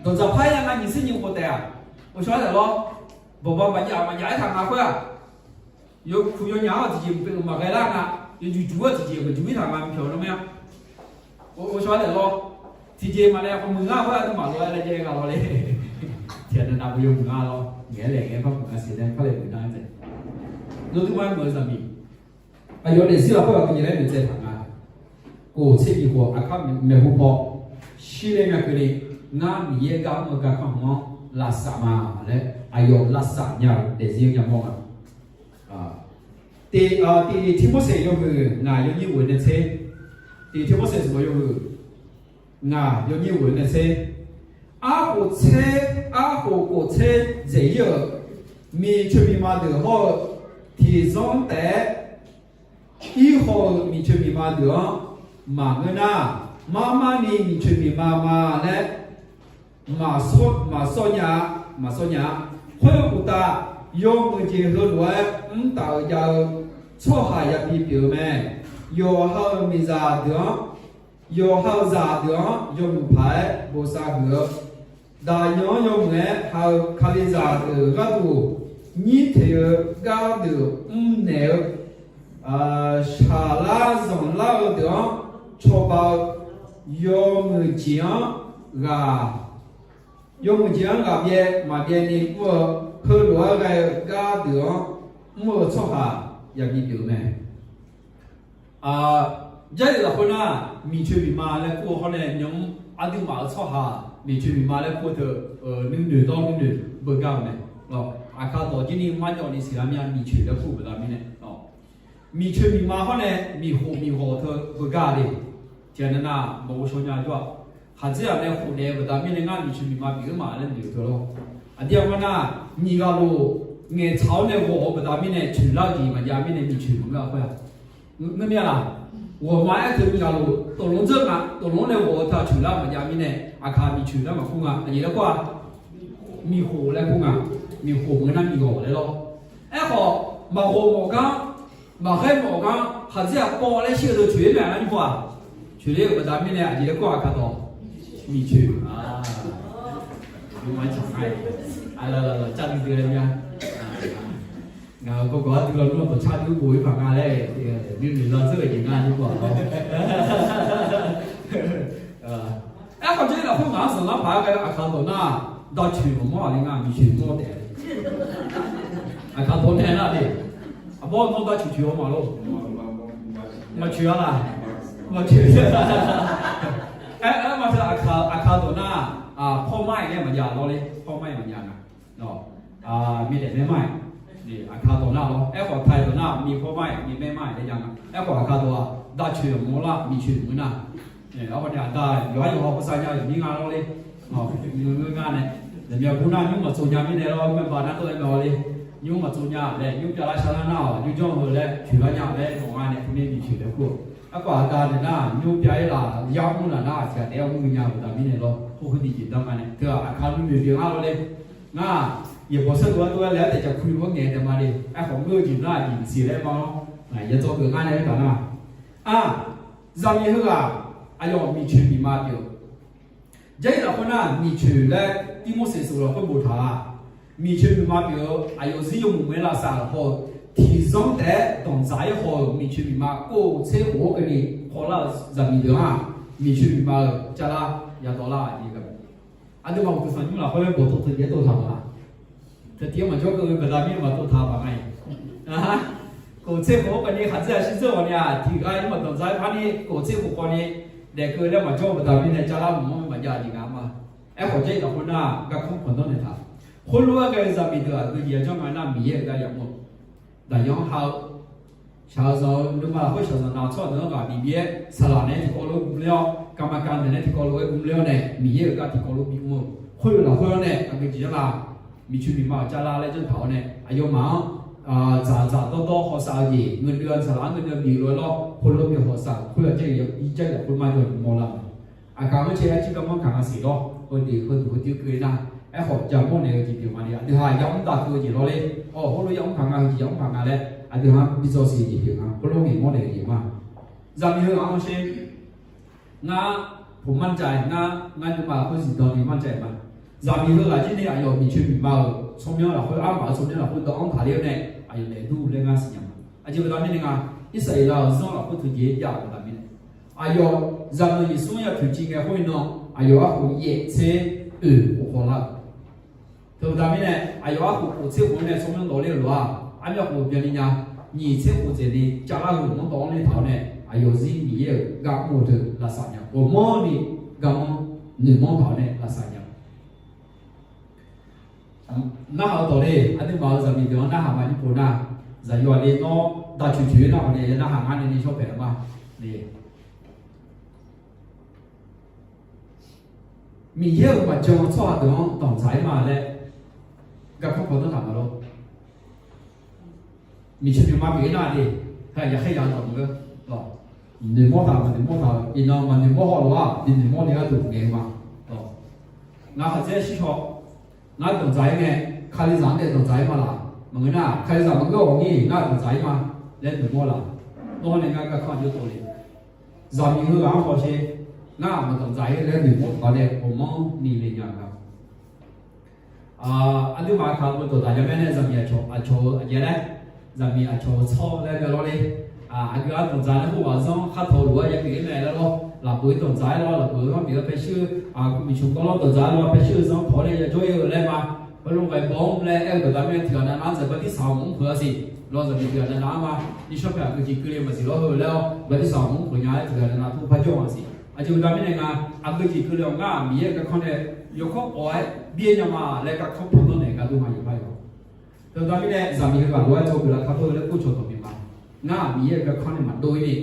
danqdzaq par-aer ya nga nyiq tser nyiq khof taef-aq, ghovshaw-aer taef lawr. Bawqbav maqjav maqjav-aer taq nga khoer-aq, yawkuq yawnyaf-anr tiqjeq maqghae lar nga, yawjuq juq-anr tiqjeq maqjuq-ir taq nga, mqpyawq nar mae-a. Ghovshaw-aer taef lawr. Tiqjeq maqnaeq khawf muiq ngar khoer-aq, nuima lof-aer laer jaev-aer gha lawr le. Tiqghaq navnav baw yawmuiq nga lawr, ngaeq-aer laeq ngaeq-aer par muiq nga siq laer par laeq muiq nar-aer taef. Nawr durma-aer muiq-eu zaqmiq, aqyawf daefzir lafkhoer ghaq keuvni laer noeqtsaev taq nga. Kof tser nyiq khof aqkar maeqhu paw shir laer nya keuvni, ngar Miqyaer gar mr-eu garkanr hmq-anr lavsav ma laer aqyawf lavsav nya-euq daefzir nya mawr nga. Tiq, Tiqmorseq yawhuiq ngaq yawnyir ghof-eu nae tser. Tiqmorseq sanqbof yawhuiq ngaq yawnyir ghof-eu nae tser. Arkhof tser, arkhof khof tser dzaeq-ir-euq miqcoeq miqma deuq hawr-eu tiqzanr taef-aer, irhaw-euq miqcoeq miqma deuq-anr maqngeur nar, marmarni miqcoeq miqma ma laer maqsawr, maqsawr nya-a, maqsawr nya-a. Khoer uqtav, yawmuiq jeq heulof-aer mr taf-eu jav-eu tsawrhaq yabi pyeuf-eu mae. Yawqha-euq miqzaq deuq-anr, yawqha-euq zaqdeuq-anr yawmuiq paq-aer bosav huiq-eu, daqyan-anr yawmuiq-aer ha-eu Kalizaq deuq gharduq nyir teq-eu gardeuq mrnaeq-eu, shaqlar zanqlar-eu deuq-anr cawba-eu, yawmuiq jeq-anr ghaq, yawmuiq jeq-anr ghaq byaev maqbyaev ni mr-eu, heulof-aer ghae-eu gardeuq-anr mr-eu tsawrhaq yabi pyeuf-eu mae. Jarlif lafkhoer nar, miqcoeq miqma laer kur-eu hawr nae nymq-mr aqduimaf-euq tsawrhaq miqcoeq miqma laer kur-eu teu, nuinoeq dawr nuinoeq beugar-eu mae. Aqkar dawq jir ni marjawv ni siqlar mir-a, miqcoeq laer kur-eu baqda mirnae, miqcoeq miqma hawr nae miqkhof miqghawq teu beugar-a le. Tiqghaq navnav maqghov shaw nya jawr-aq, khaqdzerzaq nae khofdaef-eu baqda mirnae ngar miqcoeq miqma pyeuf-eu ma laer noeq-eu teu lawr. Aqdir aqmar nar, nyiq ghaq lof ngaeqtsaq-awr nae ghawq-eu baqda mirnae coeq lar-eu jeq maqjav mirnae miqcoeq maqngeur-a khoer-a. Ngeur mir-a laq? Ghawqma aer teu nyiq ghaq lof toflanr dzeur nga, toflanr nae ghawq-eu teu-aq coeq lar-eu maqjav mirnae, aqkaq miqcoeq lar maqkur nga. Aqjeq laer kur-a? Miqkhof laer kur nga. Miqkhof ngeur nar miqghawq laer lawr. Aerkhawf, maqghawq mawf gar, maqghaer mawf gar, khaqdzerzaq pawv laer shir-eu deuq coeq-ir mae-a, nymr-aq. Coeq ler-euq baqda mirnae aqjeq laer kur-a, aqkar dawq. Miqcoeq. Car duidui-aer mir-a. Ngaq-euq gawqgawq-anr dui lawnmr dawqcar dui bof-ir paq nga laer, nuinoeq lar dzeur-euq jeq ngar nymr-aq lawr. Aerkhawf, Jarlif lafkhoer ngaq-anr zanqlar paq-aer ghae-eu Aqkaq dawq nar, dacoeq maqmawr-aq le ngar, miqcoeq mawr taef. Aqkaq dawq nae nar le, aqbawr nawr dacoeq coeq-awr ma lor. Maqcoeq-a laq? Maqcoeq. Aer, aer ma teu Aqkaq dawq nar, pawrmar-iq nae maqjav lawr le, pawrmar-iq maqjav nga. Mirnae maermar-iq, Aqkaq dawq nar lawr. Aerkhawf, Taiq dawq nar, mir pawrmar-iq, mir maermar-iq laer jav nga. Aerkhawf, Aqkaq dawq-aq, dacoeq mawr lar, miqcoeq mawr nar. Awr nae aqda yawqha yawqha hawsav nya-eu mir nga lawr le. Ngeur nga nae, zaqmya bur nar nymr maqtsov nya mirnae lawr, maerba nar dawr-aer mae-awr le. Nymr maqtsov nya laer, nymr pyav lar shar lar nar-awq, nymr janr-eu laer, coeq lar nya laer, nawq nga nae teumirnae miqcoeq laer kur-awq. Aerkhawf, aqda nae nar, nymr pyav-ir laf, yar mr laf nar, aqtiq ghaq taef-aer mr-eu nya-euq daq mirnae lawr, hawr khoer tiqjeq danr nga nae, teu-aq, Aqkaq nuinoeq pyeuf ngar lawr le. Ngar, yaeqbawq saerdov-aer dov-aer laer-aer taef caq ku-ir-awr ngaeq-eu taef ma le. Aerkhawf, ngeur-eu jeq nar aqjeq maqsiq laer ma-awr, yadzawr geuf ngar nae aertaq nar, a, zaqmiq heughaq aqyawf miqcoeq miqma pyeuf-eu. Jarlif lafkhoer nar, miqcoeq laer Tirmorseq sanqbof lafkhoer boftaq-aq, miqcoeq miqma pyeuf-eu aqyawf zir yawmuiq muiq-aer lavsav-euq haw-eu, tiqzanr taef-aer danqdzaq-ir haw-euq miqcoeq miqma kov tser khof-awr keuvni hawlar-euq zaqmiq deuq-anr, miqcoeq miqma-euq carlar yadawv lar-aq jeq gaq. Aqduimaf uqduq sanqnymr lafkhoer bawqtov teujeq-aer dovtaq-euq-a. Teutiv-aer maqjawr keuv-eu baqda mirnae maqdov taq baq nga-iq. Kof tser khof-awr keuvni khaqdzer-aq shirdzeur ghawqni-aq, tiqghaq-ir maqdanqdzaq-aer parni kof tser khof khawfni daef keuv laer maqjawr-eu baqda mirnae carlar maqmawr maqjav jeq nga ma. Aerkhawf, Jarlif lafkhoer nar garkawv pandanr naeqtaq. Khoerlof-aer ghae-eu zaqmiq deuq aqgeu jeq-aq janr nga nar, Miqyaer-euq gar yamawr-eu, daqyan ha-eu, shaq-eu zanq-eu nuima lafkhoer shaqzanq nav tsawrhaq deuq-anr ghaq bif bif-aer saqlaq naeq-aer tiqkawv lof-aer gmler-awr, garma kav naeq naeq-aer tiqkawv lof-aer gmler-awr nae, Miqyaer-euq gar tiqkawv lof bif mr-eu, khoerlof lafkhoer-awr nae aqgeu jeq janr la. Miqcoeq miqma-euq carlar laer janr taq-awr nae, aqyawfmaf-anr dzaqdzaq dawrdawr hawsav-eu jeq, ngeur dui-a saqlaq-anr ngeur dui-a bif lof-aer lawr, khoerlof-aer bif hawsav khoer-aq Jarlif lafkhoer mar jawr mawr lar-euq. Aqkaq-anr caer-aer jir garmanr kaq nga siq lawr, heudeuq heudeuq heudeuq keuv-ir nar, aerkhawf jaqmawr naeq-eu jeq pyeuf ma ni, aqdui ha yamr dav keuv-eu jeq lawr le. Awq, khoerlof yamr paq nga, heu jeq yamr paq nga laer aqdui ha-anr bidzaw siq jeq pyeuf nga, khoerlof-aer ngaeq mawr naeq-eu jeq ma. Zaqmiq heughaq-anr sher, ngar, ผมมั่นใจ, ngar, ngar nuima lafkhoer zifdan ni มั่นใจ ma. Zaqmiq heughaq jir ni aqyawf miqcoeq miqma-euq tsawrmyanr lafkhoer, armaf-euq tsawrmyanr lafkhoer dawv-anr taqler-awr nae aqyawf naeq dur laer ngar siqnya ma. Aqjeq baqda mirnae nga, Irsaqleqlav-euq zanr lafkhoer teujeq jav-euq baqda mirnae, aqyawf zaqnanq Yeqsur-anr ya toeqciv ngae khoer-ir nan, aqyawf arhu yaef tser oeq khof khawvlar-euq. Teubaqda mirnae, aqyawf arhu khof tser khof-anr nae tsawrmyanr dawvler-eu lof-aq, armyanr khof byanni nya, nyiq tser khof dzaeqni cavlar-eu lof-anr dawv-anr ler taq-awr nae, aqyawf zir Miqyaer-euq gar mr-eu teu lavsav nya, ghawqmanrni garmanr noeqmanr taq-awr nae lavsav nya. Narhaq-eu dawq le, aqduimaf-euq zaqmiq deuq-anr narhaq ma nymr pov nar, zaqyo aqli nawr dav coeq coeq-ir nar hawq nae ya narhaq ngar nae ni shawr paeq-eu ma. Miqyaer-euq maqjan-eu tsawrhaq deuq-anr danqdzaq-ir ma laer garkawv paw danr taq ma lor. Miqcoeq miqma pyeuf-ir nar le, ha yaqkhaer yaq-eu dawq maqngeur lawq. Noeqmawr taq maqnoeqmawr taq-eu, iqnan maqnoeqmawr haw lof-aq binoeqmawr ni gharduq ngaeq-eu ma. Ngar khaqdzer shir haw, ngar danqdzaq-ir ngae, Kalizaq-anr nae danqdzaq-ir ma laq. Maqngeur nar, Kalizaq maqngeur-awq ni ngar danqdzaq-ir ma laer noeqmawr laq. Nawr nae ngar garkawv aqjox tov le. Zaqmiq heughaq-anr hawsher, ngar maqdanqdzaq-ir laer noeqmawr taq-awr nae ghawqmanrni le nya-eu nga. Aqduimaf kaq-eu dawqdaq ya mae nae zaqmiq aqcawq-eu aqjeq laer, zaqmiq aqcawq-eu tsawr laer ghae lawr le. Aqgeu-anr danqdzaq nae khoerghaq zanr khartawq lof-aer ya pyeuf-ir mae laer lawr, lafpeuq-ir danqdzaq-aer lawr, lafpeuq-anr pyeuf-aer paershuir-eu, aqkuv miqcmq gawr lawr danqdzaq-aer lawr paershuir-eu zanr pawq-awr nae ya jawr-ir-eu laer ma. Khoerlof ghae baw-anr laer aer-eu baqda mirnae tiqghaq navnav-anr dzaeq bartirsaq mq-anr peuq-a siq. Lawr zaqmiq tiqghaq navnav-anr ma, nishawr paeq aqgeu jeq keuvle maqsiq lawr heu laer-awr bartirsaq mq-anr peuq nya-aer tiqghaq navnav tov par jawr-a siq. Aqjeq baqda mirnae nga, aqgeu jeq keuvle-awq ngar Miqyaer-euq garkawv nae yawkawr kawv-aer byaer nya ma laer garkawv pawdanr naeq gar dov ma yawqha yawq. Teubaqda mirnae zaqmiq heughaq lof-aer dzawgeuf lar kar dawr-eu laer kov cawq dawq bi ma. Ngar Miqyaer-euq garkawv nae maqdov-ir ni,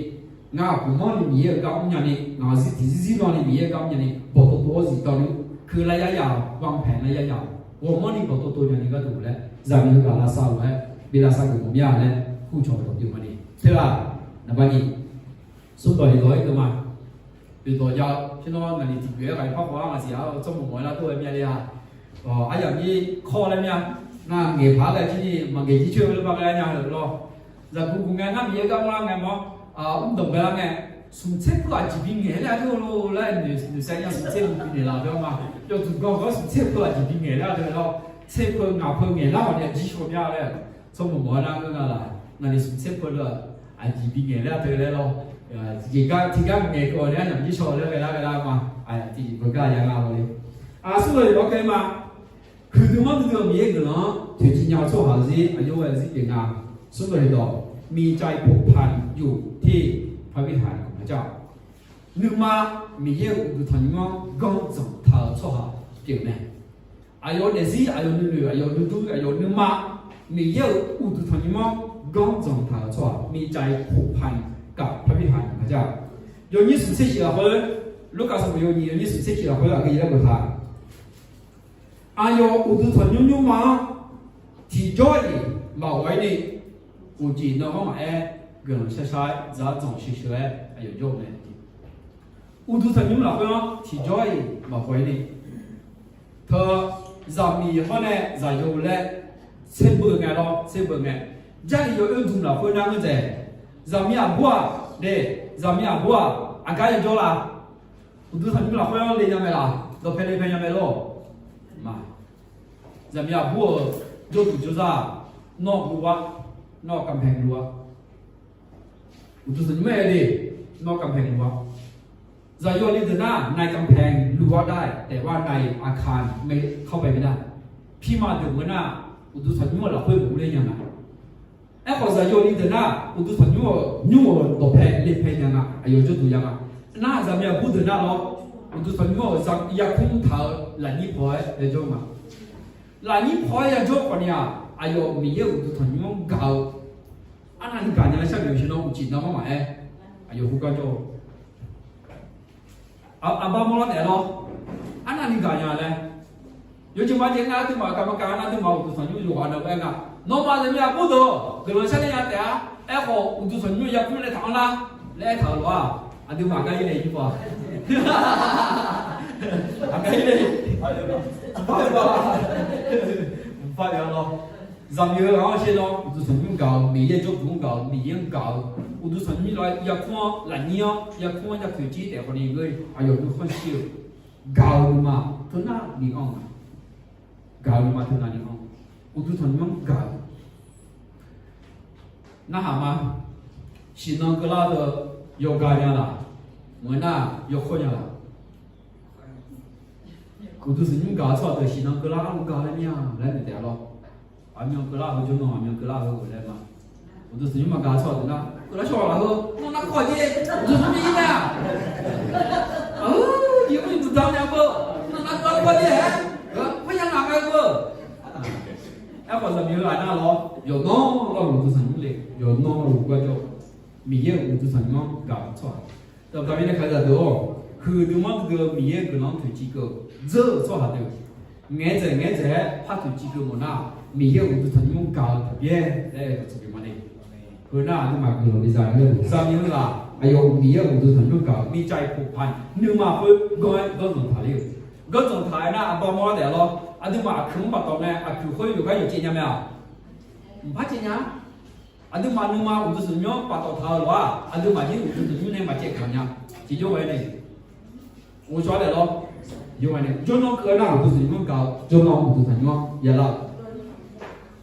ngar ghawqmanrni Miqyaer-euq gar mr nya ni, ngaq zir tiqzir zir nawr ni Miqyaer-euq gar mr nya ni, bawqtov tov-awr zifdan ni, keuv lar yar yaf-awq, banqpaeq lar yar yaf-awq, ghawqmanrni bawqtov tov nya ni gharduq laer zaqmiq heughaq lavsav lof-aer bi lavsav geuf mawf mir-a laer kov cawq dawq bi ma ni. Teu-aq, naqba nyiq, smrdawq liqdawq-aer keuv ma. Liqdawq jav-eu shir nawr naqliq tiqgeuf-aer ghaq-iq par khawf-ar maqsiq-a, tsawrmawq mawq-aer lar tov-aer mir-a le-a. Aryamq nyir kawr laer mir-a. Ngar ngaeq paq-aer ghae jir ni maqngaeq jir coer-eu laer bar ghae-ar nya-eu lawr. Zaqguq guq ngae ngar Miqyaer gar mr-ar ngae mawr, mr danqbae lar ngae, smq tser peuq aqjeq bi ngaeq laer ardov lor laer noeqsaev nya smq tser peuq bi ngaeq laf-eu ma. Yawduq ganr gawr smq tser peuq aqjeq bi ngaeq laer ardov lawr. Tser peuq ngaq peuq ngaeq lar hawq ni aqjir shaw mir-a laer. tsawrmawq mawq-aer nar ngeur nga laq, ngaq ni smq tser peulof-aq, aqjeq bingaeq laer teu laer lawr. Jeqgar tiqgar ngaeq keuv-awq nae arnamq jir shaw laer ghae lar ghae lar ma. Tiqjeq beugar ya nga lawr le. Aqsur lawr-iq lawr kae ma. Huiqdui manr duidui-eu Miqyaer guiqlanq-anr toeqciv nya-eu tsawrhaq zir aqjox ghae zir pyeuf nga. Smr lawr-iq dawq, มีใจผูกพันอยู่ที่พระวิหารของพระเจ้า Nuima Miqyaer-euq uqduq tanqnymr-anr ganr dzanq taq-eu tsawrhaq pyeuf mae. Aqyawf-eu daefzir, aqyawf nuinoeq, aqyawf nuidur, aqyawf nuima, Miqyaer-euq uqduq tanqnymr-anr ganr dzanq taq-eu tsawrhaq มีใจผูกพันกับพระวิหารของพระเจ้า Yawnyir smq tser shif lafkhoer, Lurkaf sanqbof yawnyir yawnyir smq tser shif lafkhoer aqgeu yaeq laer boftaq. Aqyawf uqduq tanqnymr nymrma-anr tiqjawr-iq maqghawq-ir ni, uqcif nanrghanr maqaer, guiqlanq shar shar-aer dzaq-awr dzanq sheuq sheuq-aer aqyawf jawr-eu mae. Uqduq tanqnymr lafkhoer-anr tiqjawr-iq maqghawq-ir ni, teu zaqmiq hawr nae zaqyo laer tserbeu ngae lawr, tserbeu ngae. Jarlif yawoer dmq lafkhoer nar ngeur dzaeq, zaqmiq aqbur-aq de, zaqmiq aqbur-aq aqgar yajawr la? Uqduq tanqnymr lafkhoer-anr le nya mae laq, dawqpae le pae nya mae lor. Ma, zaqmiq aqbur-euq jawrduq jawrzar-aq, nawr luv-ar, nawr กำแพง luv-ar. Uqduq tanqnymr-aer le, nawr กำแพง luv-ar. Zaqyo li deuq nar ในกำแพง luv-ar dar-aer taef-aer ในอาคาร เข้าไปไม่ได้. Pirma deuq ngeur nar, uqduq tanqnymr-euq lafkhoer maqur ler nya nga. Aerkhawf zaqyo li deuq nar uqduq tanqnymr-euq nymr-euq dawqpae le pae nya nga, aqyawf jawrduq ya nga. Nar zaqmiq aqbur deuq nar lawr, uqduq tanqnymr-euq yarkmr taq-eu lafnyir paw-aer yajawr ma. Lafnyir paw-aer yajawr khawf ni-aq, aqyawf Miqyaer-euq uqduq tanqnymr-anr gaq-eu arnavni gaq nya laer sharnoeq-eu sheuq nawr uqcif nanrghanr maqaer, aqyawf khoergar jawr-eu Aqbar mawrlar taef lawr. Arnavni gaq nya laer, yawjeq maqjeq nar aqduimaf gaqma gaq nar aqduimaf uqduq tanqnymr yawqghaq navluf-aer nga. Nawmaf zaqmiq aqbur deuq guiqlanq sharler nya taef-a. Aerkhawf uqduq tanqnymr yarkmr nae taq-anr lar laer aertaq-euq lof-aq, aqduimaf gar-ir nae yur-a. Aqgar-ir nae mqpar-a lawr. Zaqmiq heughaq-anr sher lawr, uqduq tanqnymr gaq-eu, Miqyaer jawrduq-anr gaq-eu, Miqyaer-anr gaq-eu, uqduq tanqnymr lawr yarkmr-anr lafnyir-anr yarkmr-anr jatoeqjir taef khawf ni geur-ir aqyawf nuikhanr shir-eu gaq-eu nuima teunar ni anr-eu ma. Gaq-eu nuima teunar ni anr-eu, uqduq tanqnymr-anr gaq-eu narhaq ma. Siqnan keuvlar-eu yawqgaq nya laq, maqngeur nar yawkawr nya laq. Uqduq tanqnymr gaq-eu tsawrhaq deuq siqnan keuvlar-eu gaq laer mir-a laer noeqtaef lawr. Aqmyan keuvlar heu jawrnan aqmyan keuvlar heu-euq laer ma. Uqduq tanqnymr maqgaq-eu tsawrhaq deuq nar keuvlar shawr-a laf heu nawr narkawr-a jeq, uqduq tanqnymr mir-a. Aqyawf mr duqda nya beu, nawr narkawr-a jeq-aer, khoerya ngaq ghae beu. Aerkhawf zaqmiq heughaq nar lawr, yawqnan lawr uqduq tanqnymr le, yawqnan lawr uqgar jawr-eu, Miqyaer-euq uqduq tanqnymr-anr gaq-eu tsawrhaq. Dawqdaq mirnae kalizaq deuq-or, huiqdui manr duidui-eu Miqyaer-euq guiqlanq-anr toeqciv keuv-eu dzeur-euq tsawrhaq deuq ngaeq-aer dzaeq ngaeq-aer dzaeq-aer par toeqciv keuv mawf nar, Miqyaer-euq uqduq tanqnymr gaq-eu taqbyaer laer-eu dawqtsuif pyeuf ma le. Heu nar aqduimaf guiqlanq bizaq-eu laer-eu zaqmiq heughaq aqyawf-euq Miqyaer-euq uqduq tanqnymr gaq-eu mircav-iq poqpaq nuima khoer ganr-aer ganr zanq taq ler-eu. Ganr zanq taq-aer nar aqbar mawr-aer taef lawr, aqduimaf aqkuiq-anr paftawf nae aqkuiq khoer yawqgar yawqjeq nya mae-aq. Mqpar caev nya. Aqduimaf nuima uqduq tanqnymr-anr paftawf taq-eu lof-aq, aqduimaf jir uqduq tanqnymr nae maqcaev kaq nya. Tiqjawr ghae nae, ghovshaw-aer daef lawr. Yawqghaq nae jawrnan keuv-aer nar uqduq tanqnymr-anr gaq-eu, jawrnan uqduq tanqnymr-anr ya lar-euq.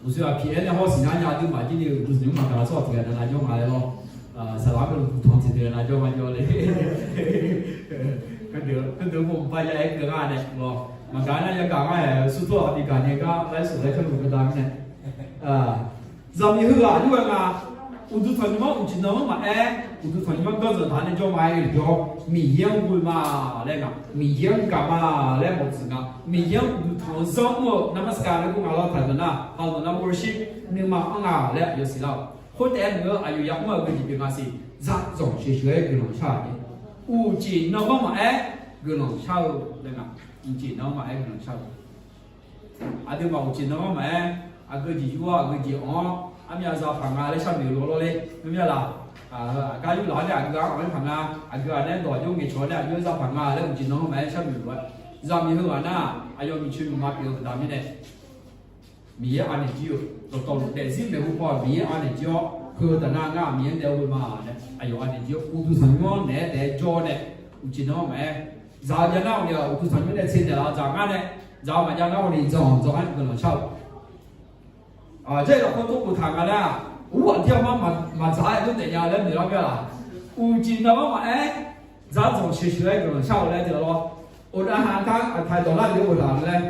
Uqshoe aqpiq-aer nae hawr siqnya nya aqduimaf jir ni uqduq tanqnymr maqgaq-eu tsawrhaq tiq ghaq navnav jawr nga laer lawr. Saqlaq-anr meuq uqduq tanq tiq deuq navnav jawr nga jawr le. Heudeuq maqpar ya-aer keuv ngar nae lawr. Maqgaq nar yagaq ngar-aer surtur-aq bi gaq nae gar laer sheuq laer kar luf beudav mirnae. Zaqmiq heughaq aqjox-aer nga, uqduq tanqnymr-anr uqcif nanr-anr maqaer, uqduq tanqnymr-anr ganr zanq taq nae jawr ma-aer jawr, Miqyaer-anr ghoe ma laer nga, Miqyaer-anr gaq ma laer mawqtsuif nga, Miqyaer-anr uqduq tanq-eu zanr mr-eu นมัสการ laer kur nga lawr taq zanq nar, haq zanq nar worship nuima anr nga laer aqyawf siqlar-awq. Khoertaef-aer maqngeur aqyawf yamr-eu aqgeujeq pyeuf nga siq, zaq zanq sheuqsheuq-aer guiqlanq shar-euq mae. Uqcif nanr-anr maqaer guiqlanq shar-eu laer nga, uqcif nanr-anr maqaer guiqlanq shar-eu Aqduimaf uqcif nanr-anr maqaer, aqgeujeq yur-awr aqgeujeq anr-awr armyav za paq nga laer sharnoeq lof lawr ler, myav laf. Aqgar yurlaf-awr nae aqgeu-anr anr-aer paq nga, aqgeu-aq nae dawq jawr ngaeqcawq-awr nae aqjox za paq nga laer uqcif nanr-anr maqaer sharnoeq lof-aer, zaqmiq heughaq nar, aqyawf miqcoeq miqma pyeuf-eu baqda mirnae, Miqyaer anaeq jir-eu dawqtawvluf daefzir maeqhu paw-aq Miqyaer anaeq jir-awr, heu-eu taf nar ngar Miqyaer-anr daef-eu ghoe ma laer aqyawf anaeq jir-awr, uqduq tanqnymr-anr naeq-aer taef-aer jawr-awr nae, uqcif nanr-anr maqaer, zaq-eu jav nar-awq ni-aq uqduq tanqnymr nae tser naeqlaf-eu dzaq ngar nae, zaq-eu maqjav ngar-awq ni zanq zanq-aer guiqlanq shar-eu Jarlif lafkhoer tov khoftaq nga laer-aq, ur aqdir-aq mar maqdzaq-aer dur taef nya laer noeq lar mya laq. Uqcif navmar maqaer, dzardzanq sheuqsheuq-aer guiqlanq shar-awq laer teu lawr. อดอาหารทั้ง aqkaq dawq lar deuq-aer boftaq laer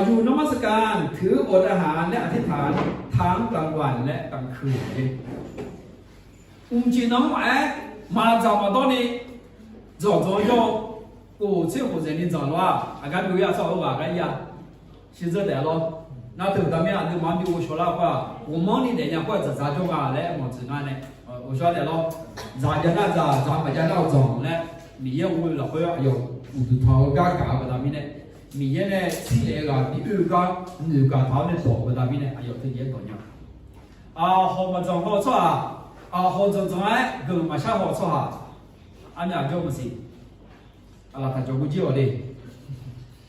อยู่นมัสการ ถืออดอาหารและอธิษฐานทั้งกลางวันและกลางคืน Mqcif navmar maqaer, maqdzaq maqdawr ni dzanqdzanq-anr jawr-eu, khof tser khof zaeqni dzanq lawr-aq, aqgar byov-ir-a tsawrhaq-eu ghaq gar ir-a. Shirdzeur taef-a lawr. Nar teu-euq daqmir aqduimaf-anr bi ghovshaw lar khoer-aq, ghawqmanrni daefnya khoer-aq dzaqdzaq jawr nga laer mawqtsuif nar nae, ghawqshawr taef lawr. Dzaq jav nar dzaq, dzaq maqjav nar-eu dzanq laer, Miqyaer-euq ghoe lafkhoer aqyawf uqduq tanq-eu gar gaq-eu baqda mirnae, Miqyaer nae shirlef-eu ghaq bi oe-eu gar noeqgaq taq-awr nae dawq-eu baqda mirnae aqyawf teujeq-aer dawq nya. Aqhawq maqdzanq haw-eu tsawrhaq, aqhawq dzanqdzanq-aer guiqlanq maqshar haw-eu tsawrhaq, armyaq jawr maqsiq. Aqlaf taq jawq gurjir-awq le.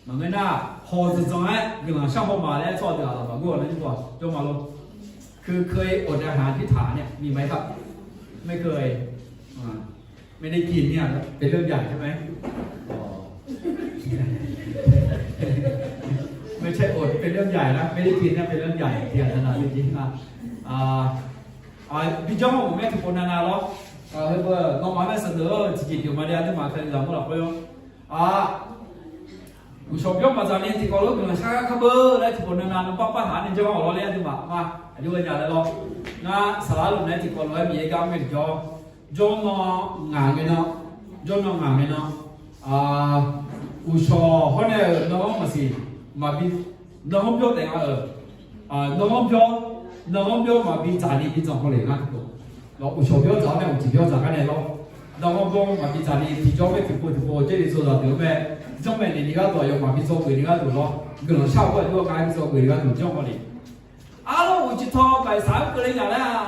Maqngeur nar, hawq dzanqdzanq-aer guiqlanq shar haw ma laer tsawrhaq deuq aqlaf maqgor-awq nar jir-aq jawr ma lor. คือเคยอดอาหารอธิษฐานเนี่ย มีไหมครับ ไม่เคย ไม่ได้กินเนี่ย เป็นเรื่องใหญ่ใช่ไหม ไม่ใช่อดเป็นเรื่องใหญ่นะ ไม่ได้กินเนี่ยเป็นเรื่องใหญ่ เพียงขนาดนี้นะ bijawr-awr maqmaer tiqpov navnav lawr. Heu beu nawmaf nae sheuqdeuq-eu tiqjeq pyeuf ma le, aqduimaf taqli zaq mawr lafkhoer-awr, uqshawq byawr maqdzaq ni tiqkawv lof guiqlanq shar gar kar beu laer tiqpov navnav nawr parpar taq-awr nae janr-awq lawr laer aqduimaf ma, aqjox ghae nya laer lawr. Ngar saqlar luf nae tiqkawv lof-aer Miqyaer gar mr-eu jawr, jawrnan ngaq ngae nan, jawrnan ngaq ngae nan, uqshawq hawr nae-euq nan-anr maqsiq, maqbi, nan-anr byawr taef nga-euq, nan-anr byawr, nan-anr byawr maqbi dzaq ni bi dzanq haw le ngar tiqpov. Lawr uqshawq byawr dzaq-awr nae uqcif byawr dzaq gar nae lawr, nan-anr byawr maqbi dzaq ni tiqjawr mae tiqpov tiqpov Jarlif dzawzaq deuq-anr mae, janrmaeq naeq ni gharduq aqyawf maqbi dzawgeuf ni gharduq lawr, guiqlanq shar-eu khoer aqjox gar bi dzawgeuf ni gharduq janr haw le. Arlawr uqcif tanq baqsaq-anr keuvle nya laer-aq,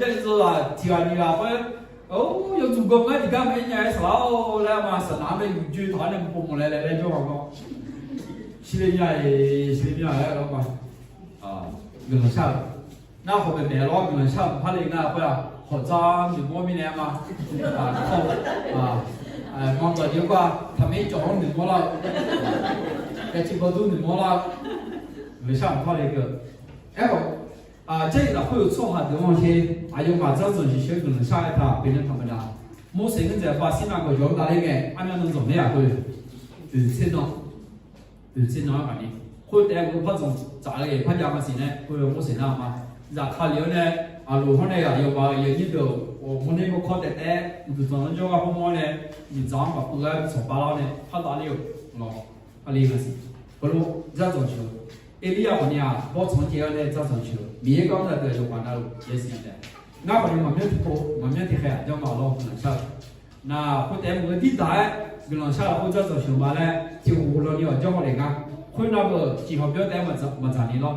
Jarlif dzawzaq tiq ghaq nyiq ghaq khoer, or, yawduq gawr ngar tiqgar maqaer nya-aer saqlar-awr laer ma, saqnaq-anr mae yuf joe taq-awr nae mqpov mawq laer laer laer jawr-awq gawr. Shirle nya-iq, shirle nya laer lawr ma. Guiqlanq shar-eu nar hawq maeqmaeq lawr guiqlanq shar-eu maqpar le ngar khoer-aq, hawq dzar noeqmawr mirnae ma. Manqdawq jeq khoer-aq, taqmaer cawq-anr noeqmawr lar-eu, yaciv bawdur noeqmawr lar-eu, guiqlanq shar-eu maqpar le geu. Aerkhawf, Jarlif lafkhoer-euq tsawrhaq deuq-anr sher, aqyawfmaf dzardzanq jeq sheuq guiqlanq shar-aer taq pyeuf nar taqmaqda. Morseq ghanrzaeq ba Sirnav gawqjawq-anr davler ngae, armyan nan dzanq naeq-aq khoer, oeq tser nan, oeq tser nan-aer ghaq ni, khoertaef-aer geu par dzanq tsaf-eu par jav maqsiq nae khoer-eu Morseq nar-aq ma, zafkale-awr nae, aqloq hawr nae aqyawfmaf-euq yawnyir deuq-awq mawrner mawrkawr taef taef-aer uqduq tanq-anr jawrgar hawmawr-awr nae, miqdzaq-anr maqpov gar sanqpav lar-awr nae par davler-euq lawr. Aqli maqsiq, heulof dzardzanq sheuq-eu Erliryav khawfni-aq, bawrtsanq-anr caev-awr nae dzardzanq sheuq-eu Miqyaer gar-anr zaqdeuq yawqghaq navluf yaeq siqnya taef. Ngar khawfni maqmyanr tiqpov maqmyanr tiqkhaeq-aq janrma lawr guiqlanq shar-eu. Naq khoertaef meuq-eu dirda-aer guiqlanq shar-eu khoer dzardzanq sheuq ma laer tiqghaq ghoflawni-awq janr haw le ngar. Khoernav beu-euq ciqhawq byawr taef-aer maqdzaq ni lawr.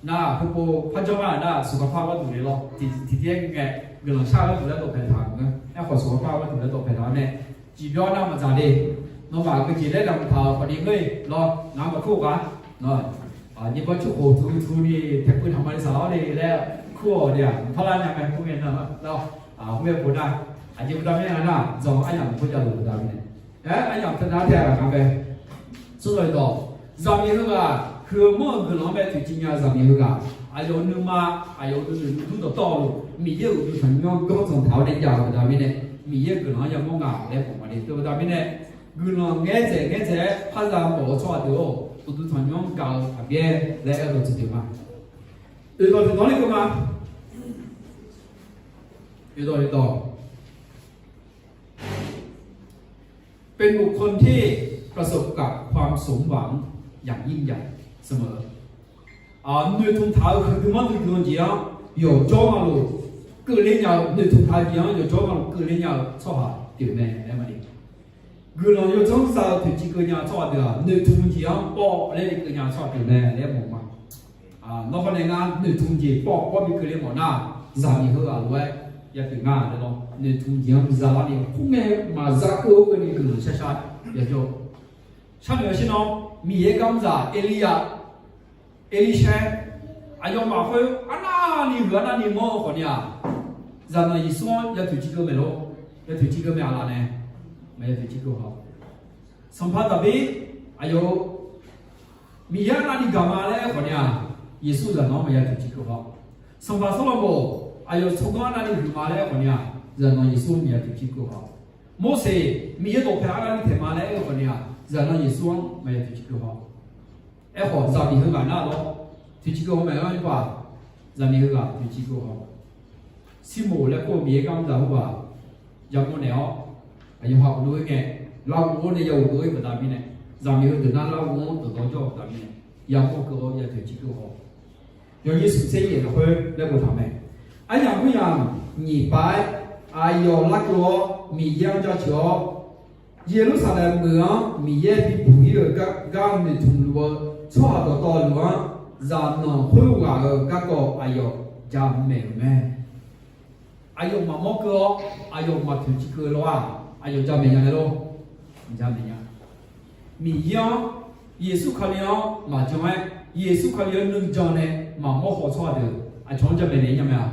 Naq heupov par janr lar-euq nar-aq, suqkaqpar gharduq le lawr. Tiqtiq-aer ngae, guiqlanq shar gharduq laer dawqpaeq taq-euq ngeur. Aerkhawf suqkaqpar gharduq laer dawqpaeq taq-awr nae, ciqbyawr nar maqdzaq le. Nawmaf aqgeujeq laer daq maqtaq-euq khawfni ngeur-iq lawr, ngaq maqkur-eu ghaq. Nyiq bawr cur khof tmq tmq ni taeqpuiv taq ma ni saqlar-awr le laer kur-awq ni-aq, mqpar lar nya mae kur ngae nar lawr. Khoerngae bof nar, aqjeq baqda mirnae nga nar, dzanq aryamq maqpar javluf baqda mirnae. Aer, aryamq teunav tae-aq ghaq nga mae. Tsawrhaq dawq, zaqmiq heughaq, huiq-eu manr-euq guiqlanq-anr bae toeqciv nya-eu zaqmiq heughaq, aqyawf-euq nuima, aqyawf-euq nuinoeq nuidur dawqtawvluf Miqyaer-euq uqduq tanqnymr-anr ganr dzanq taq-awr nae jav-eu baqda mirnae, Miqyaer-euq guiqlanq-anr yamawr nga laer mawf ma le. Teubaqda mirnae, guiqlanq ngaer dzaeq ngaer dzaeq-aer par za mawf-eu tsawrhaq deuq-or, uqduq tanqnymr-anr gaq-eu ghaqbyaer laer aerdawq tsuif pyeuf ma. Oeqdawq tiqdawq-anr le keuv ma. Oeqdawq tiqdawq เป็นบุคคลที่ประสบกับความสมหวังอย่างยิ่งใหญ่เสมอ Noeqtmq taq-eu huiqdui manr duidui-eu jeq-anr yawqjawr navluf keuvle nya-eu, noeqtmq taq-eu jeq-anr yawqjawr navluf keuvle nya-eu tsawrhaq pyeuf mae laer ma le. Guiqlanq yawdzanr za-eu toeqciv keuv nya-eu tsawrhaq deuq-aq, noeqtmq jeq-anr pawv laer le keuv nya-eu tsawrhaq pyeuf mae laer mawf ma. Nawr khawf nae ngar noeqtmq jeq pawv pawv bi keuvle mawf nar, zaqmiq heughaq lof-aer yapyeuf nga laer lawr. Noeqtmq jeq-anr biza larni khoerngae maqza keuv-awr keuvni guiqlanq sharshar yajawr-eu. Sharnoeq-awr shir nawr, Miqyaer gar mr zaq Erliryav, Erlirshaer, aqyawfmaf khoer arnavni huiq arnavni manr-eu khawfni-aq, zaqnanq Yeqsur-anr yatoeqciv keuv maeq lor. Yatoeqciv keuv mae aqlaf nae, maqya toeqciv keuv haw. Sanqpaq Daqbir, aqyawf-eu Miqyaer arnavni gaq ma laer aer khawfni-aq, Yeqsur zaqnanq-anr maqya toeqciv keuv haw. Sanqpaq Sawrlaqmoq aqyawf tsawrganr arnavni huiqma laer aerkhawf ni-aq, zaqnanq Yeqsur-anr maqya toeqciv keuv haw. Morseq Miqyaer dawqpae arnavni taeqma laer aerkhawf ni-aq, zaqnanq Yeqsur-anr maqya toeqciv keuv haw. Aerkhawf zaqmiq heughaq nar lawr, toeqciv keuv haw maeq-anr yawbaq, zaqmiq heughaq toeqciv keuv haw. Sirmoq laer kur-eu Miqyaer gar mr zaq heughaq yamawr naeq-awr, aqyawf ha uqdov-ir ngae, larghov-awr nae ya uqdov-ir baqda mirnae, zaqmiq heudeuq nar larghov-anr dawqdawq jawr-eu baqda mirnae, yamawr keuv-awr ya toeqciv keuv haw. Yawnyir smq tser yaef lafkhoer laer boftaq mae. Aryamq khoeryamq nyiq pav-aer aqyawf larkeuv-awr Miqyaer-anr jaceuq-awr, Yeqlursaqlaeq meuq-anr Miqyaer bibuq-ir-euq gar noeqtmq luf-eu tsawrhaq dawqtawvluf-anr, zaqnanq khoerghaq-euq garkawv aqyawf jamaeq-euq mae. Aqyawf maqmawr keuv-awr, aqyawf maqtoeqciv keuv lawr-aq, aqyawf jamaeq nya mae lor. Jamaeq nya. Miqyaer-anr, Yeqsur Kali-anr maqjan-aer, Yeqsur Kali-anr nuijan nae maqmawr haw-eu tsawrhaq deuq aqcawq-anr jamaeq naeq-ir nya mae-a?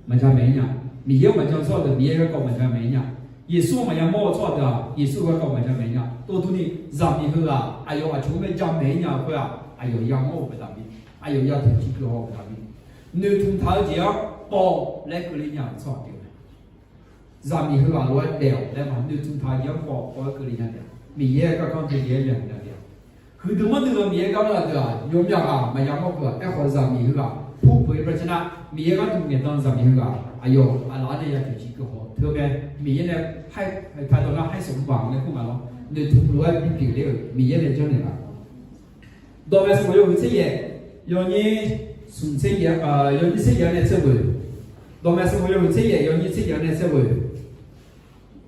Maqjamaeq-ir nya. Miqyaer-anr maqjan-eu tsawrhaq deuq Miqyaer garkawv maqjamaeq-ir nya. Yeqsur-anr maqya mawr-eu tsawrhaq deuq-aq, Yeqsur garkawv maqjamaeq-ir nya. Tov durni, zaqmiq heughaq aqyawf aqcawq-anr bae jamaeq-ir nya-eu khoer-aq, aqyawf yamawr-euq baqda mir, aqyawf ya toeqciv keuv haw-eu baqda mir, noeqtmq taq-eu jeq-anr pawv laer keuvle nya-euq tsawrhaq pyeuf mae. Zaqmiq heughaq lof-aer daef-awq laer ma noeqtmq taq-eu jeq-anr pawv pawv-aer keuvle nya taef-a. Miqyaer-euq garkawv-anr dui jeq-aer byan-eu nya taef-a. Huiqdui manrdui-eu Miqyaer gar mr-eu deuq-aq, yawmyaq ghaq maqya mawr keuv-aq. Aerkhawf zaqmiq heughaq purpeuq-ir baqdanae, Miqyaer gharduq ngaeqdan zaqmiq heughaq aqyawf aqlaf-anr nae ya toeqciv keuv haw. Teu-aer mae, Miqyaer nae haer paedaw nar haer sanqbof-aq laer kur ma lawr. Noeqtmq lof-aer bipyeuf ler-euq Miqyaer nae janrnaeq laf. Dawqmaeq sanqbof yawhuiq tser yaef, yawnyir smq tser yaef, yawnyir tser yaef-anr nae tser ghoeq. Dawqmaeq sanqbof yawhuiq tser yaef, yawnyir tser yaef-anr nae tser ghoeq.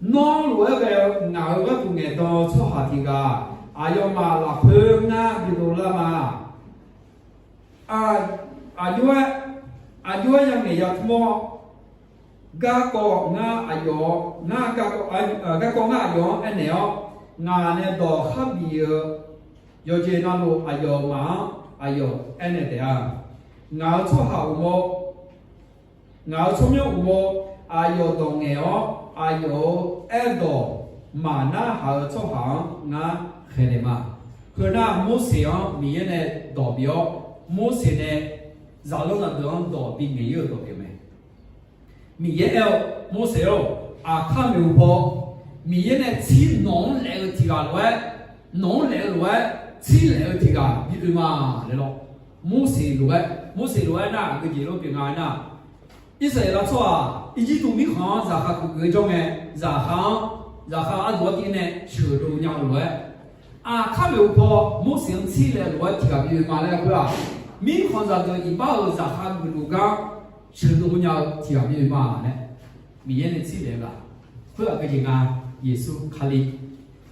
Nawr lof-aer ghae-eu ngaq-euq gharduq ngaeqdan-eu tsawrhaq tiq ghaq, aqyawfmaf lafkhoer ngar bidov lar ma. Aq, aqjox-aer, aqjox-aer ya ngaeq ya tmr-awr, garkawv ngar aqyawf, ngar garkawv, garkawv ngar aqyawf-anr aernaeq-awr, ngaq nae dawq kharbif-eu yawqjeq navluf aqyawfmaf-anr aqyawf aernaeq taef-a. Ngaq-euq tsawrhaq uqmov, ngaq-euq tsawrmyanr uqmov, aqyawf dawq ngaeq-awr aqyawf-euq aerdawq maqnar haq-eu tsawrhaq-anr ngar khaeqnaeq ma. Heu nar Morseq-anr Miqyaer nae dawq bif-awr, Morseq nae zaqlanr zaqdeuq-anr dawq bingaeq-ir-euq dawq pyeuf mae. Miqyaer aer-eu, Morseq-or, aqkar maeqhu paw, Miqyaer nae tsir nawq-anr laef-eu tiq ghaq lof-aer, nawq-anr laef-eu lof-aer, tsir laef-eu tiq ghaq bi oe ma laer lawr. Morseq lof-aer, Morseq lof-aer nar aqgeu jeq lof pyeuf nga aer nar, Irsaqleqlav tsawrhaq Irjirtuv mirkhanq-anr zaqkhav keuv geuf-eu jawr ngae, zaqkhav-anr, zaqkhav arduq artiv nae sheuqdov nya-eu lof-aer, aqkar maeqhu paw Morseq-anr tsir laef-eu lof-aer tiq ghaq bi oe ma laer khoer-aq, mirkhanq zaqdeuq iqbax-euq zaqkhav geufluf gar sheuqdov nya-eu tiq ghaq bi oe ma laer, Miqyaer nae tsir laef-eu ghaq. Khoer aqgeu jeq nga, Yeqsur Kali,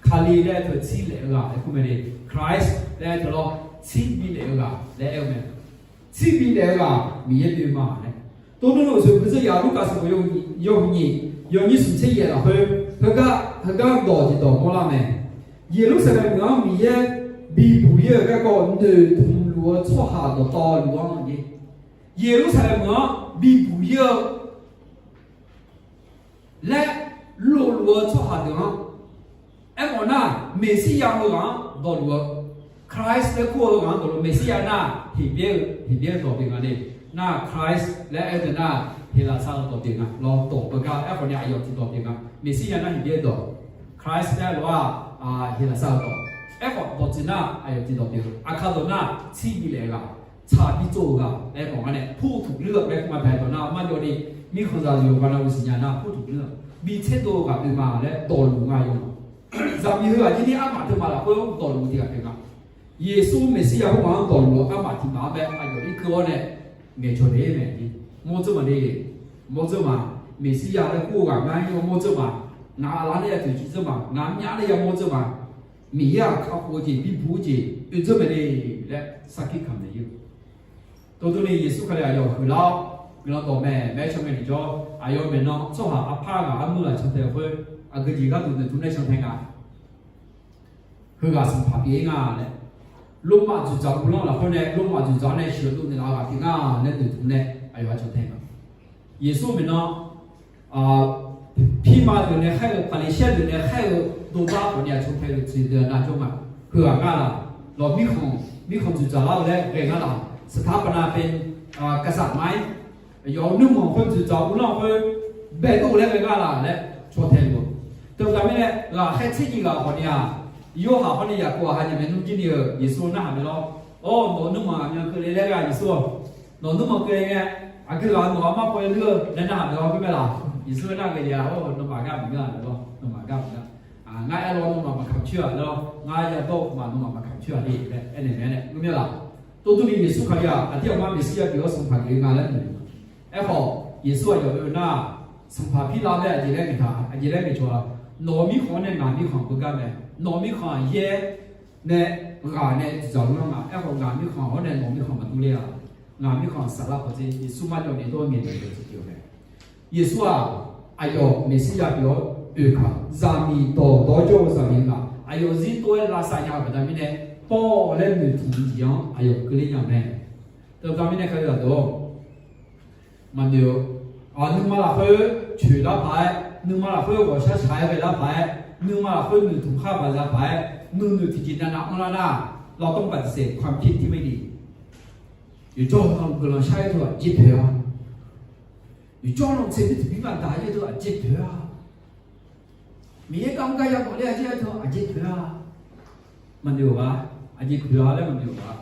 Kali laer aer teu tsir laef-eu ghaq laer kur mae le. Christ laer aer teu lawr, tsir bi laef-eu ghaq laer aer-eu mae. Tsir bi laef-eu ghaq Miqyaer bi oe ma laer. Tov nmr-euq uqshoe beudzeur yaf Lurkaf sanqbof yawhuiq nyiq, yawnyir smq tser yaef lafkhoer, heugar, heugar dawq tiqdawq mawrlar mae. Yeqlursaqlaeq meuq-anr Miqyaer bibuq-ir-eu garkawv noeqtmq luf-eu tsawrhaq dawqtawvluf-anr-a, Yeqlursaqlaeq meuq-anr bibuq-ir-eu laer lofluf-eu tsawrhaq deuq-anr, aermawf nar, Meqsirya heughaq-anr dawqluf-eu, Christ laer kur-eu ghaq-anr dawqluf, Meqsirya nar, Heqbyaer-eu, Heqbyaer-eu dawq pyeuf nga le. Nar Christ laer aer-eu deuq nar, Heqlaqsar-eu dawq pyeuf nga lawr. Dawq beugar aerkhawf ni aqyawf tiqdawq pyeuf nga. Meqsirya nar Heqbyaer-eu dawq, Christ laer lof-aq, Heqlaqsar-eu dawq. Aerkhawf dawqtsuif nar aqyawf tiqdawq pyeuf-eu. Aqkar dawq nar tsir bi laef-eu ghaq, tsaq bi tsov-eu ghaq laer mawf nga nae, purtuq ler-eu laer kur ma paeq dawq nar, marjawv ni mirkhanqzaq yawqghaq navluf siqnya nar purtuq ler-eu, bi tserdov-eu ghaq pyeuf ma laer dawqluf nga yawq. Zaqmiq heughaq jir ni armaf teumaf lafkhoer-anr dawqluf tiq ghaq pyeuf nga. Yeqsur Meqsirya khoerghaq-anr dawqluf-eu armaf tiq maf-anr bae aqyawf irkeuv-awr nae ngaeqcawq naeq-aer mae. Mawrdzeur ma le, mawrdzeur ma. Meqsirya laer kur-eu ghaq ngar-anr mawrdzeur ma. Ngaq aqlaf nae ya toeqciv dzeur ma. Ngaq myav nae ya mawrdzeur ma. Miqyaer-aq kakhof-eu jeq, bibuq-eu jeq oedzeur mae le laer sarkir kamq naeq-ir-eu. Tov durni, Yeqsur Kali aqyawf huiqlar-awr guiqlanq dawq mae, maeq-aer can ngae tiqjawr, aqyawf maeqnan tsawrhaq aqpar ghaq armur ghaq cantae-eu khoer, aqgeu jeq gharduq noeqtmq nae cantae nga. Heughaq sanqpaq pyeuf-ir nga laer, Lormav dzoeqdzaq uvlanr lafkhoer nae, Lormav dzoeqdzaq-anr nae sheuqdov naeqlaf-eu ghaq pyeuf nga laer noeqtmq nae aqyawf-anr cantae nga. Yeqsur maeqnan pirma deuq nae khaer-eu, Paqliqsaer deuq nae khaer-eu dovdar khawf ni aqcawq tae-eu tiqdeuq-anr nar jawr ma. Heughaq ngar laq, lawq mirkhanq, mirkhanq dzoeqdzaq lar-eu laer ghae ngar laq, สถาปนาเป็น กษัตริย์ไหม Aqyawf-euq nuirmanq khoer dzoeqdzaq uvlanr khoer baedov laer ghae gar laf laer caw tae-eu. Teubaqda mirnae ghaqkhaer tser nyiq ghaq khawfni-aq, Yorhaq hawrni Yaqkov-aq ha nyaef mae nmr jir ni-euq Yeqsur-anr narhaq mae lawr. Or, nawq-euq nuirmanq aqmyan keuvle laer ghae Yeqsur-awq. Nawq-euq nuirmanq keuvle ngae, aqgeu ghaq nawq-anr markawv-eu luir-eu laer narhaq mae lawr khoermae laq. Yeqsur-anr nar ghae-a, or, nawmaf gar maqngeur-a lawr, nawmaf gar maqngeur. Ngar aer lawr nawmaf maqkamq coer-a lawr, ngar yadawr-eu khawf ma nawmaf maqkamq coer-a de laer aernaeq mae-aer nae ngeur mir-a laq. Dovduv ni Yeqsur Kali-aq aqdir aqmar Meqsirya pyeuf-awr sanqpaq geuf-eu nga laer noeq. Aerkhawf Yeqsur aqyawf oe nar-aq, sanqpaq Pirlav laer aqjeq laer ngaeqtaq, aqjeq laer ngaeqcawq-a, nawq-euq mirkhanq-anr nae ngaq mirkhanq beugar mae. Nawq-euq mirkhanq-aq yaer nae ghaq nae dzoeqdzaq uvlanr nga. Aerkhawf ngaq mirkhanq-awr nae nawq mirkhanq maqdur ler-a. Ngaq mirkhanq saflar pawdzer Yeqsur marjawv ni dawr ngaeqnaeq-eu tiqpyeuf mae. Yeqsur-aq, aqyawf Meqsirya pyeuf-awr oekaq zaqmiq dawq dawr jawr-eu zaqmiq nga. Aqyawf zir tov-aer lavsav nya-eu baqda mirnae, pawr laer noeqtmq jeq-anr aqyawf keuvler nya mae. Teubaqda mirnae kalizaq deuq-awr, maqnoeq-eu, nuima lafkhoer coeq lar paq-aer, nuima lafkhoer ghawqshar shaq-aer ghae lar paq-aer, nuima lafkhoer noeqtmq khar baq za paq-aer, nuinoeq tiqjeq navnav anrlar nar, เราต้องปฏิเสธความคิดที่ไม่ดี Yawqjawr-eu guiqlanq shar-aer teu aqjeq poeq-a. Yawqjawr-eu tser bi tiqbi maqdaq-aer teu aqjeq poeq-a. Miqyaer gar mr gar ya mawf ler-a jir-aer teu aqjeq poeq-a. Maqnoeq-a, aqjeq poeq-a laer maqnoeq-a.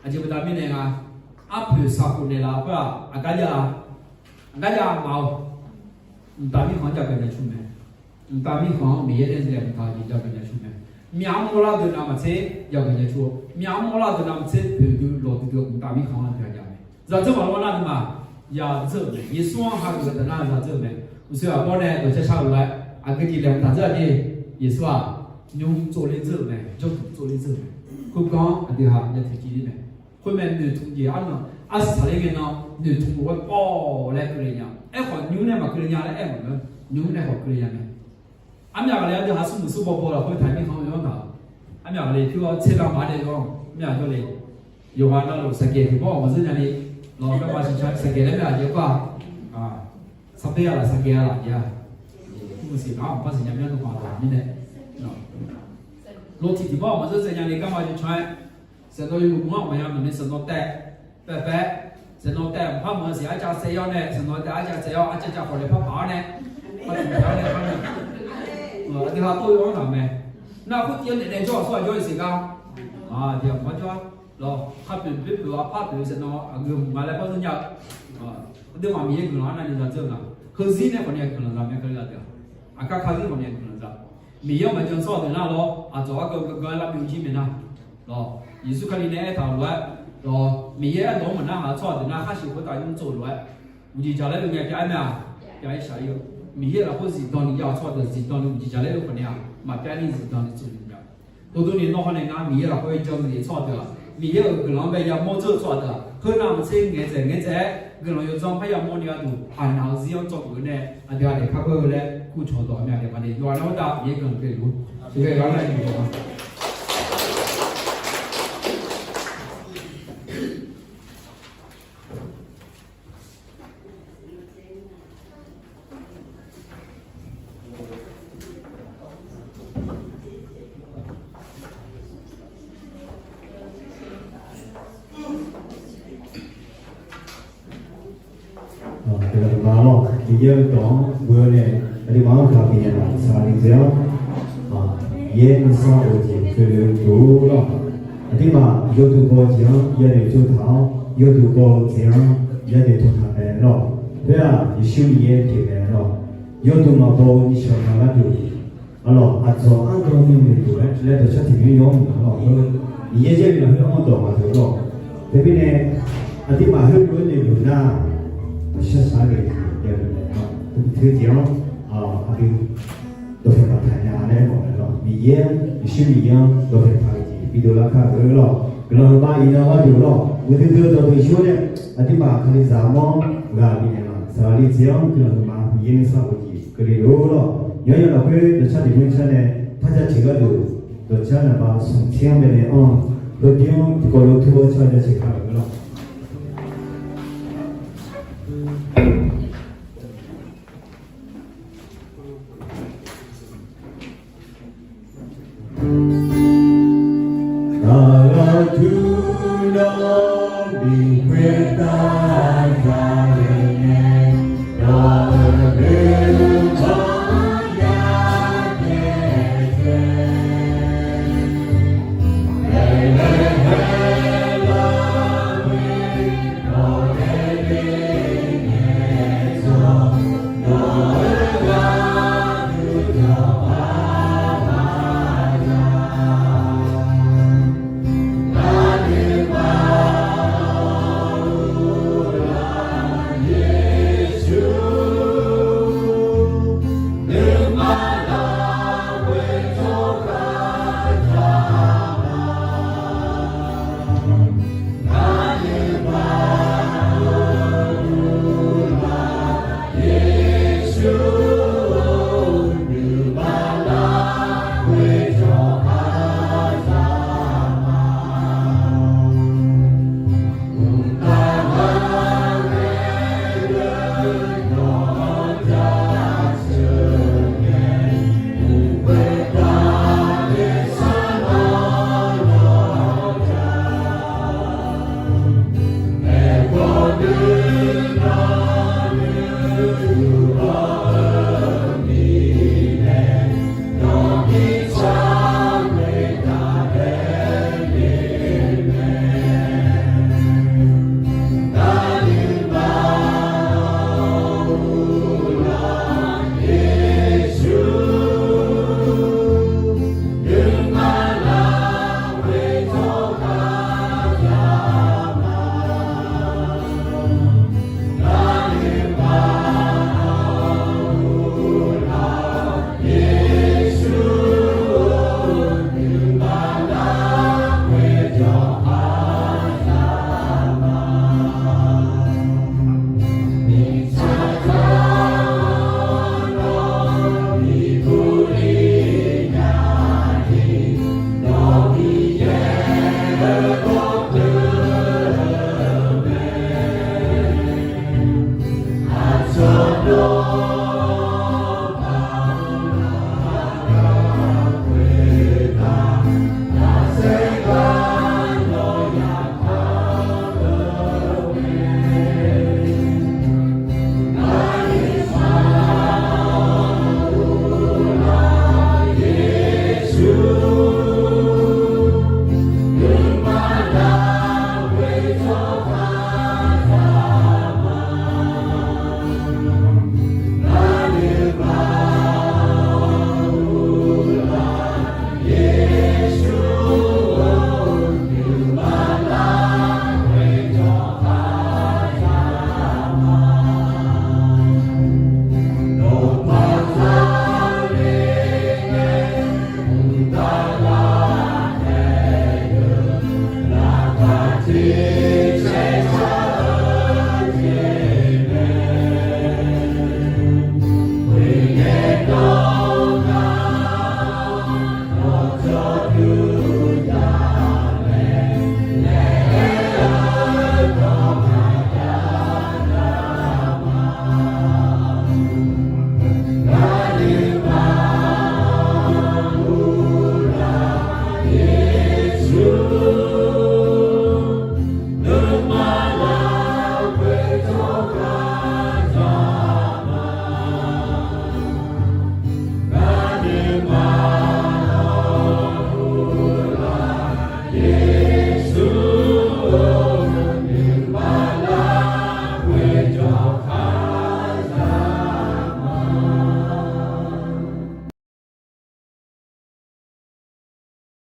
Aqjeq baqda mirnae nga, arpoeq saqkhof naeqlaf-eu khoer-aq, aqgar jav-a, aqgar jav-a maqaw. Mqtav mirkhanq-anr jagaq nya cu mae. Mqtav mirkhanq-anr Miqyaer nae zirlaeq mqtav jeq jagaq nya cu mae. Myavmawr lar deuq navmaqtser jagaq nya cu-awr, myavmawr lar deuq navmaqtser poeqdui lawqdui dui-eu mqtav mirkhanq-anr aqdui-aq jav mae. Zaqdzeur maqlawr nar nuima zaqdzeur-euq mae. Yeqsur-anr hageuf-eu taf nar zaqdzeur-euq mae. Uqshoe aqbawr nae dawqcar shar-eu lof-aer aqgeu jeq laeqhmq taq dzeur-a jeq. Yeqsur-aq, nymr tsovler dzeur-euq mae, jawrduq tsovler dzeur-euq mae. Khoergar-anr aqdui ha nya tiqjeq-ir mae. Khoermae noeqtmq jeq arnan arsiq saqler ngae nan noeqtmq lof-aer pawv laer keuvle nya. Aerkhawf nymr nae maqkeuvle nya laer aer maqngeur. Nymr nae khawf keuvle nya mae. Armyaq ghaqle ardui ha smrmuiq smrbaw baw lafkhoer taq mirkhanq-anr yawr taq. Armyaq ghaqle pyur-awr tser lar maqaer nae yawr-anr armyaq jawrle. Yawqghaq navluf saqgaeq tiqbawr maqzeur nyani, lawq garma siqcan saqgaeq laer myav aqjeq par-aq, sarpaer-a laf saqgaeq-a laf jeq-a. Smrmuiq siq ngaq-anr maqpar siqnya myanr dawq maqdawq mirnae, lawq tiq tiqbawr maqzeur tsaev nyani garma siqcan-aer, sanqnawv yawmuiq mr-anr maqya maqni sanqnawv taev, paev paev, sanqnawv taev maqpar maqsiq arcav saev yawr nae sanqnawv taev arcav saev yawr arcav cav khawf laeq par paq-awr nae, par tiq paq-awr nae par nae, aqdui ha tov yawr-anr taq mae. Nar khoer tiv-anr naeq nae jawr-aq tsawrhaq jawr-eu siq gar, aqdui-aq maqpar jawr-a. Lawq, kharpoeq poeq-eu arpar poeq-eu sanqnawv aqgeu hmq nga laer par zeur nya-eu. Aqduimaf Miqyaer guiqlanq-anr navni zaqdzeur-eu nga. Heuzir nae khawf ni-aq guiqlanq za mae kalizaq deuq-aq. Aqkar karzir khawf ni-aq guiqlanq za. Miqyaer-anr maqjan tsawrhaq deuq nar lawr, aqdzawq argeu geugan-aer lavbyov jir mae nar. Lawq, Yeqsur Kali nae aertaq-euq lof-aer, lawq, Miqyaer aerdawq-anr maqnarhaq-eu tsawrhaq deuq nar khar sheuq khoertav nymr tsov-euq lof-aer, uqjeq jaq laer oe ngae pyar-aer mae-aq, pyar-aer shaq-ir-eu. Miqyaer lafkhoer zifdan ni jav-eu tsawrhaq deuq zifdan ni uqjeq jaq laer oe khawf ni-aq maqpyar ni zifdan ni tsov-eu nya. Dawqdawq ni nawr hawr nae ngar Miqyaer lafkhoer jan-eu tsawrhaq deuq-aq, Miqyaer-euq guiqlanq-anr bae yamawr dzeur-eu tsawrhaq deuq-aq, khoernav maqtser ngaeqdzaeq ngaeqdzaeq-aer guiqlanq yawdzanr parya mawr ni gharduq aqnaq-eu zir-anr dzawgeuf-eu nae aqdui-aq daefkar geur-eu laer kurcawq dawq aqmyaq daef ma de. Yawqha nae khoertav Miqyaer guiqlanq pyeuf luf-ur. Tiqghaq gaq-anr nae yuf-eu ma. Aqduimaf lawr, Miqyaer-euq dawq-anr ghoe-awr nae aqduimaf-anr gaq bifnaeq laf saqlaq ni dzae-awr, Miqyaer nuisar of-eu jeq keuvle-eu dov lawr. Aqduimaf yawduq baw-eu jeq-anr yanoeq tsov taq-awr, yawduq baw-eu jeq-anr yanoeq tsov taq mae lawr. Khoer-aq Yeqsur Miqyaer pyeuf mae lawr. Yawduq maqbaw-eu nishawq ma gharduq, arlawq aqdzawq ardanq ni noeqduq-aer laer dawqcar tiq myanr yawr-anr maqlawr-eu, Miqyaer Jarlif lafkhoer anr dawq maqdeuq lawr. Teumirnae aqduimaf heulof-aer noeqduq nar, shaqshaq-aer ghae-eu jeq jav-eu mae lawr. Teujeq-anr aqdui dawqpaeq taq nya laer mawf-eu lawr. Miqyaer-anr, Yeqsur Miqyaer-anr dawqpaeq taq-eu jeq bidov lar kar-eu lawr. Guiqlanq heubar iqnan gharduq lawr, uqduq dui-eu dawqdeuq yur nae aqduimaf kalizaq mawr-anr ghaq bifnaeq laf saqlaq ni dzae-awr guiqlanq heubar Miqyaer nuisar of-eu jeq keuvle lor lawr. Yawqha-anr lafkhoer dawqcar tiq myanr car nae parja tiq gharduq dawqcar naqba smq tser-anr baenae anr-eu, heudui-anr tiqkawv lof tur-awr car-eu jaceuq kar-euq lawr.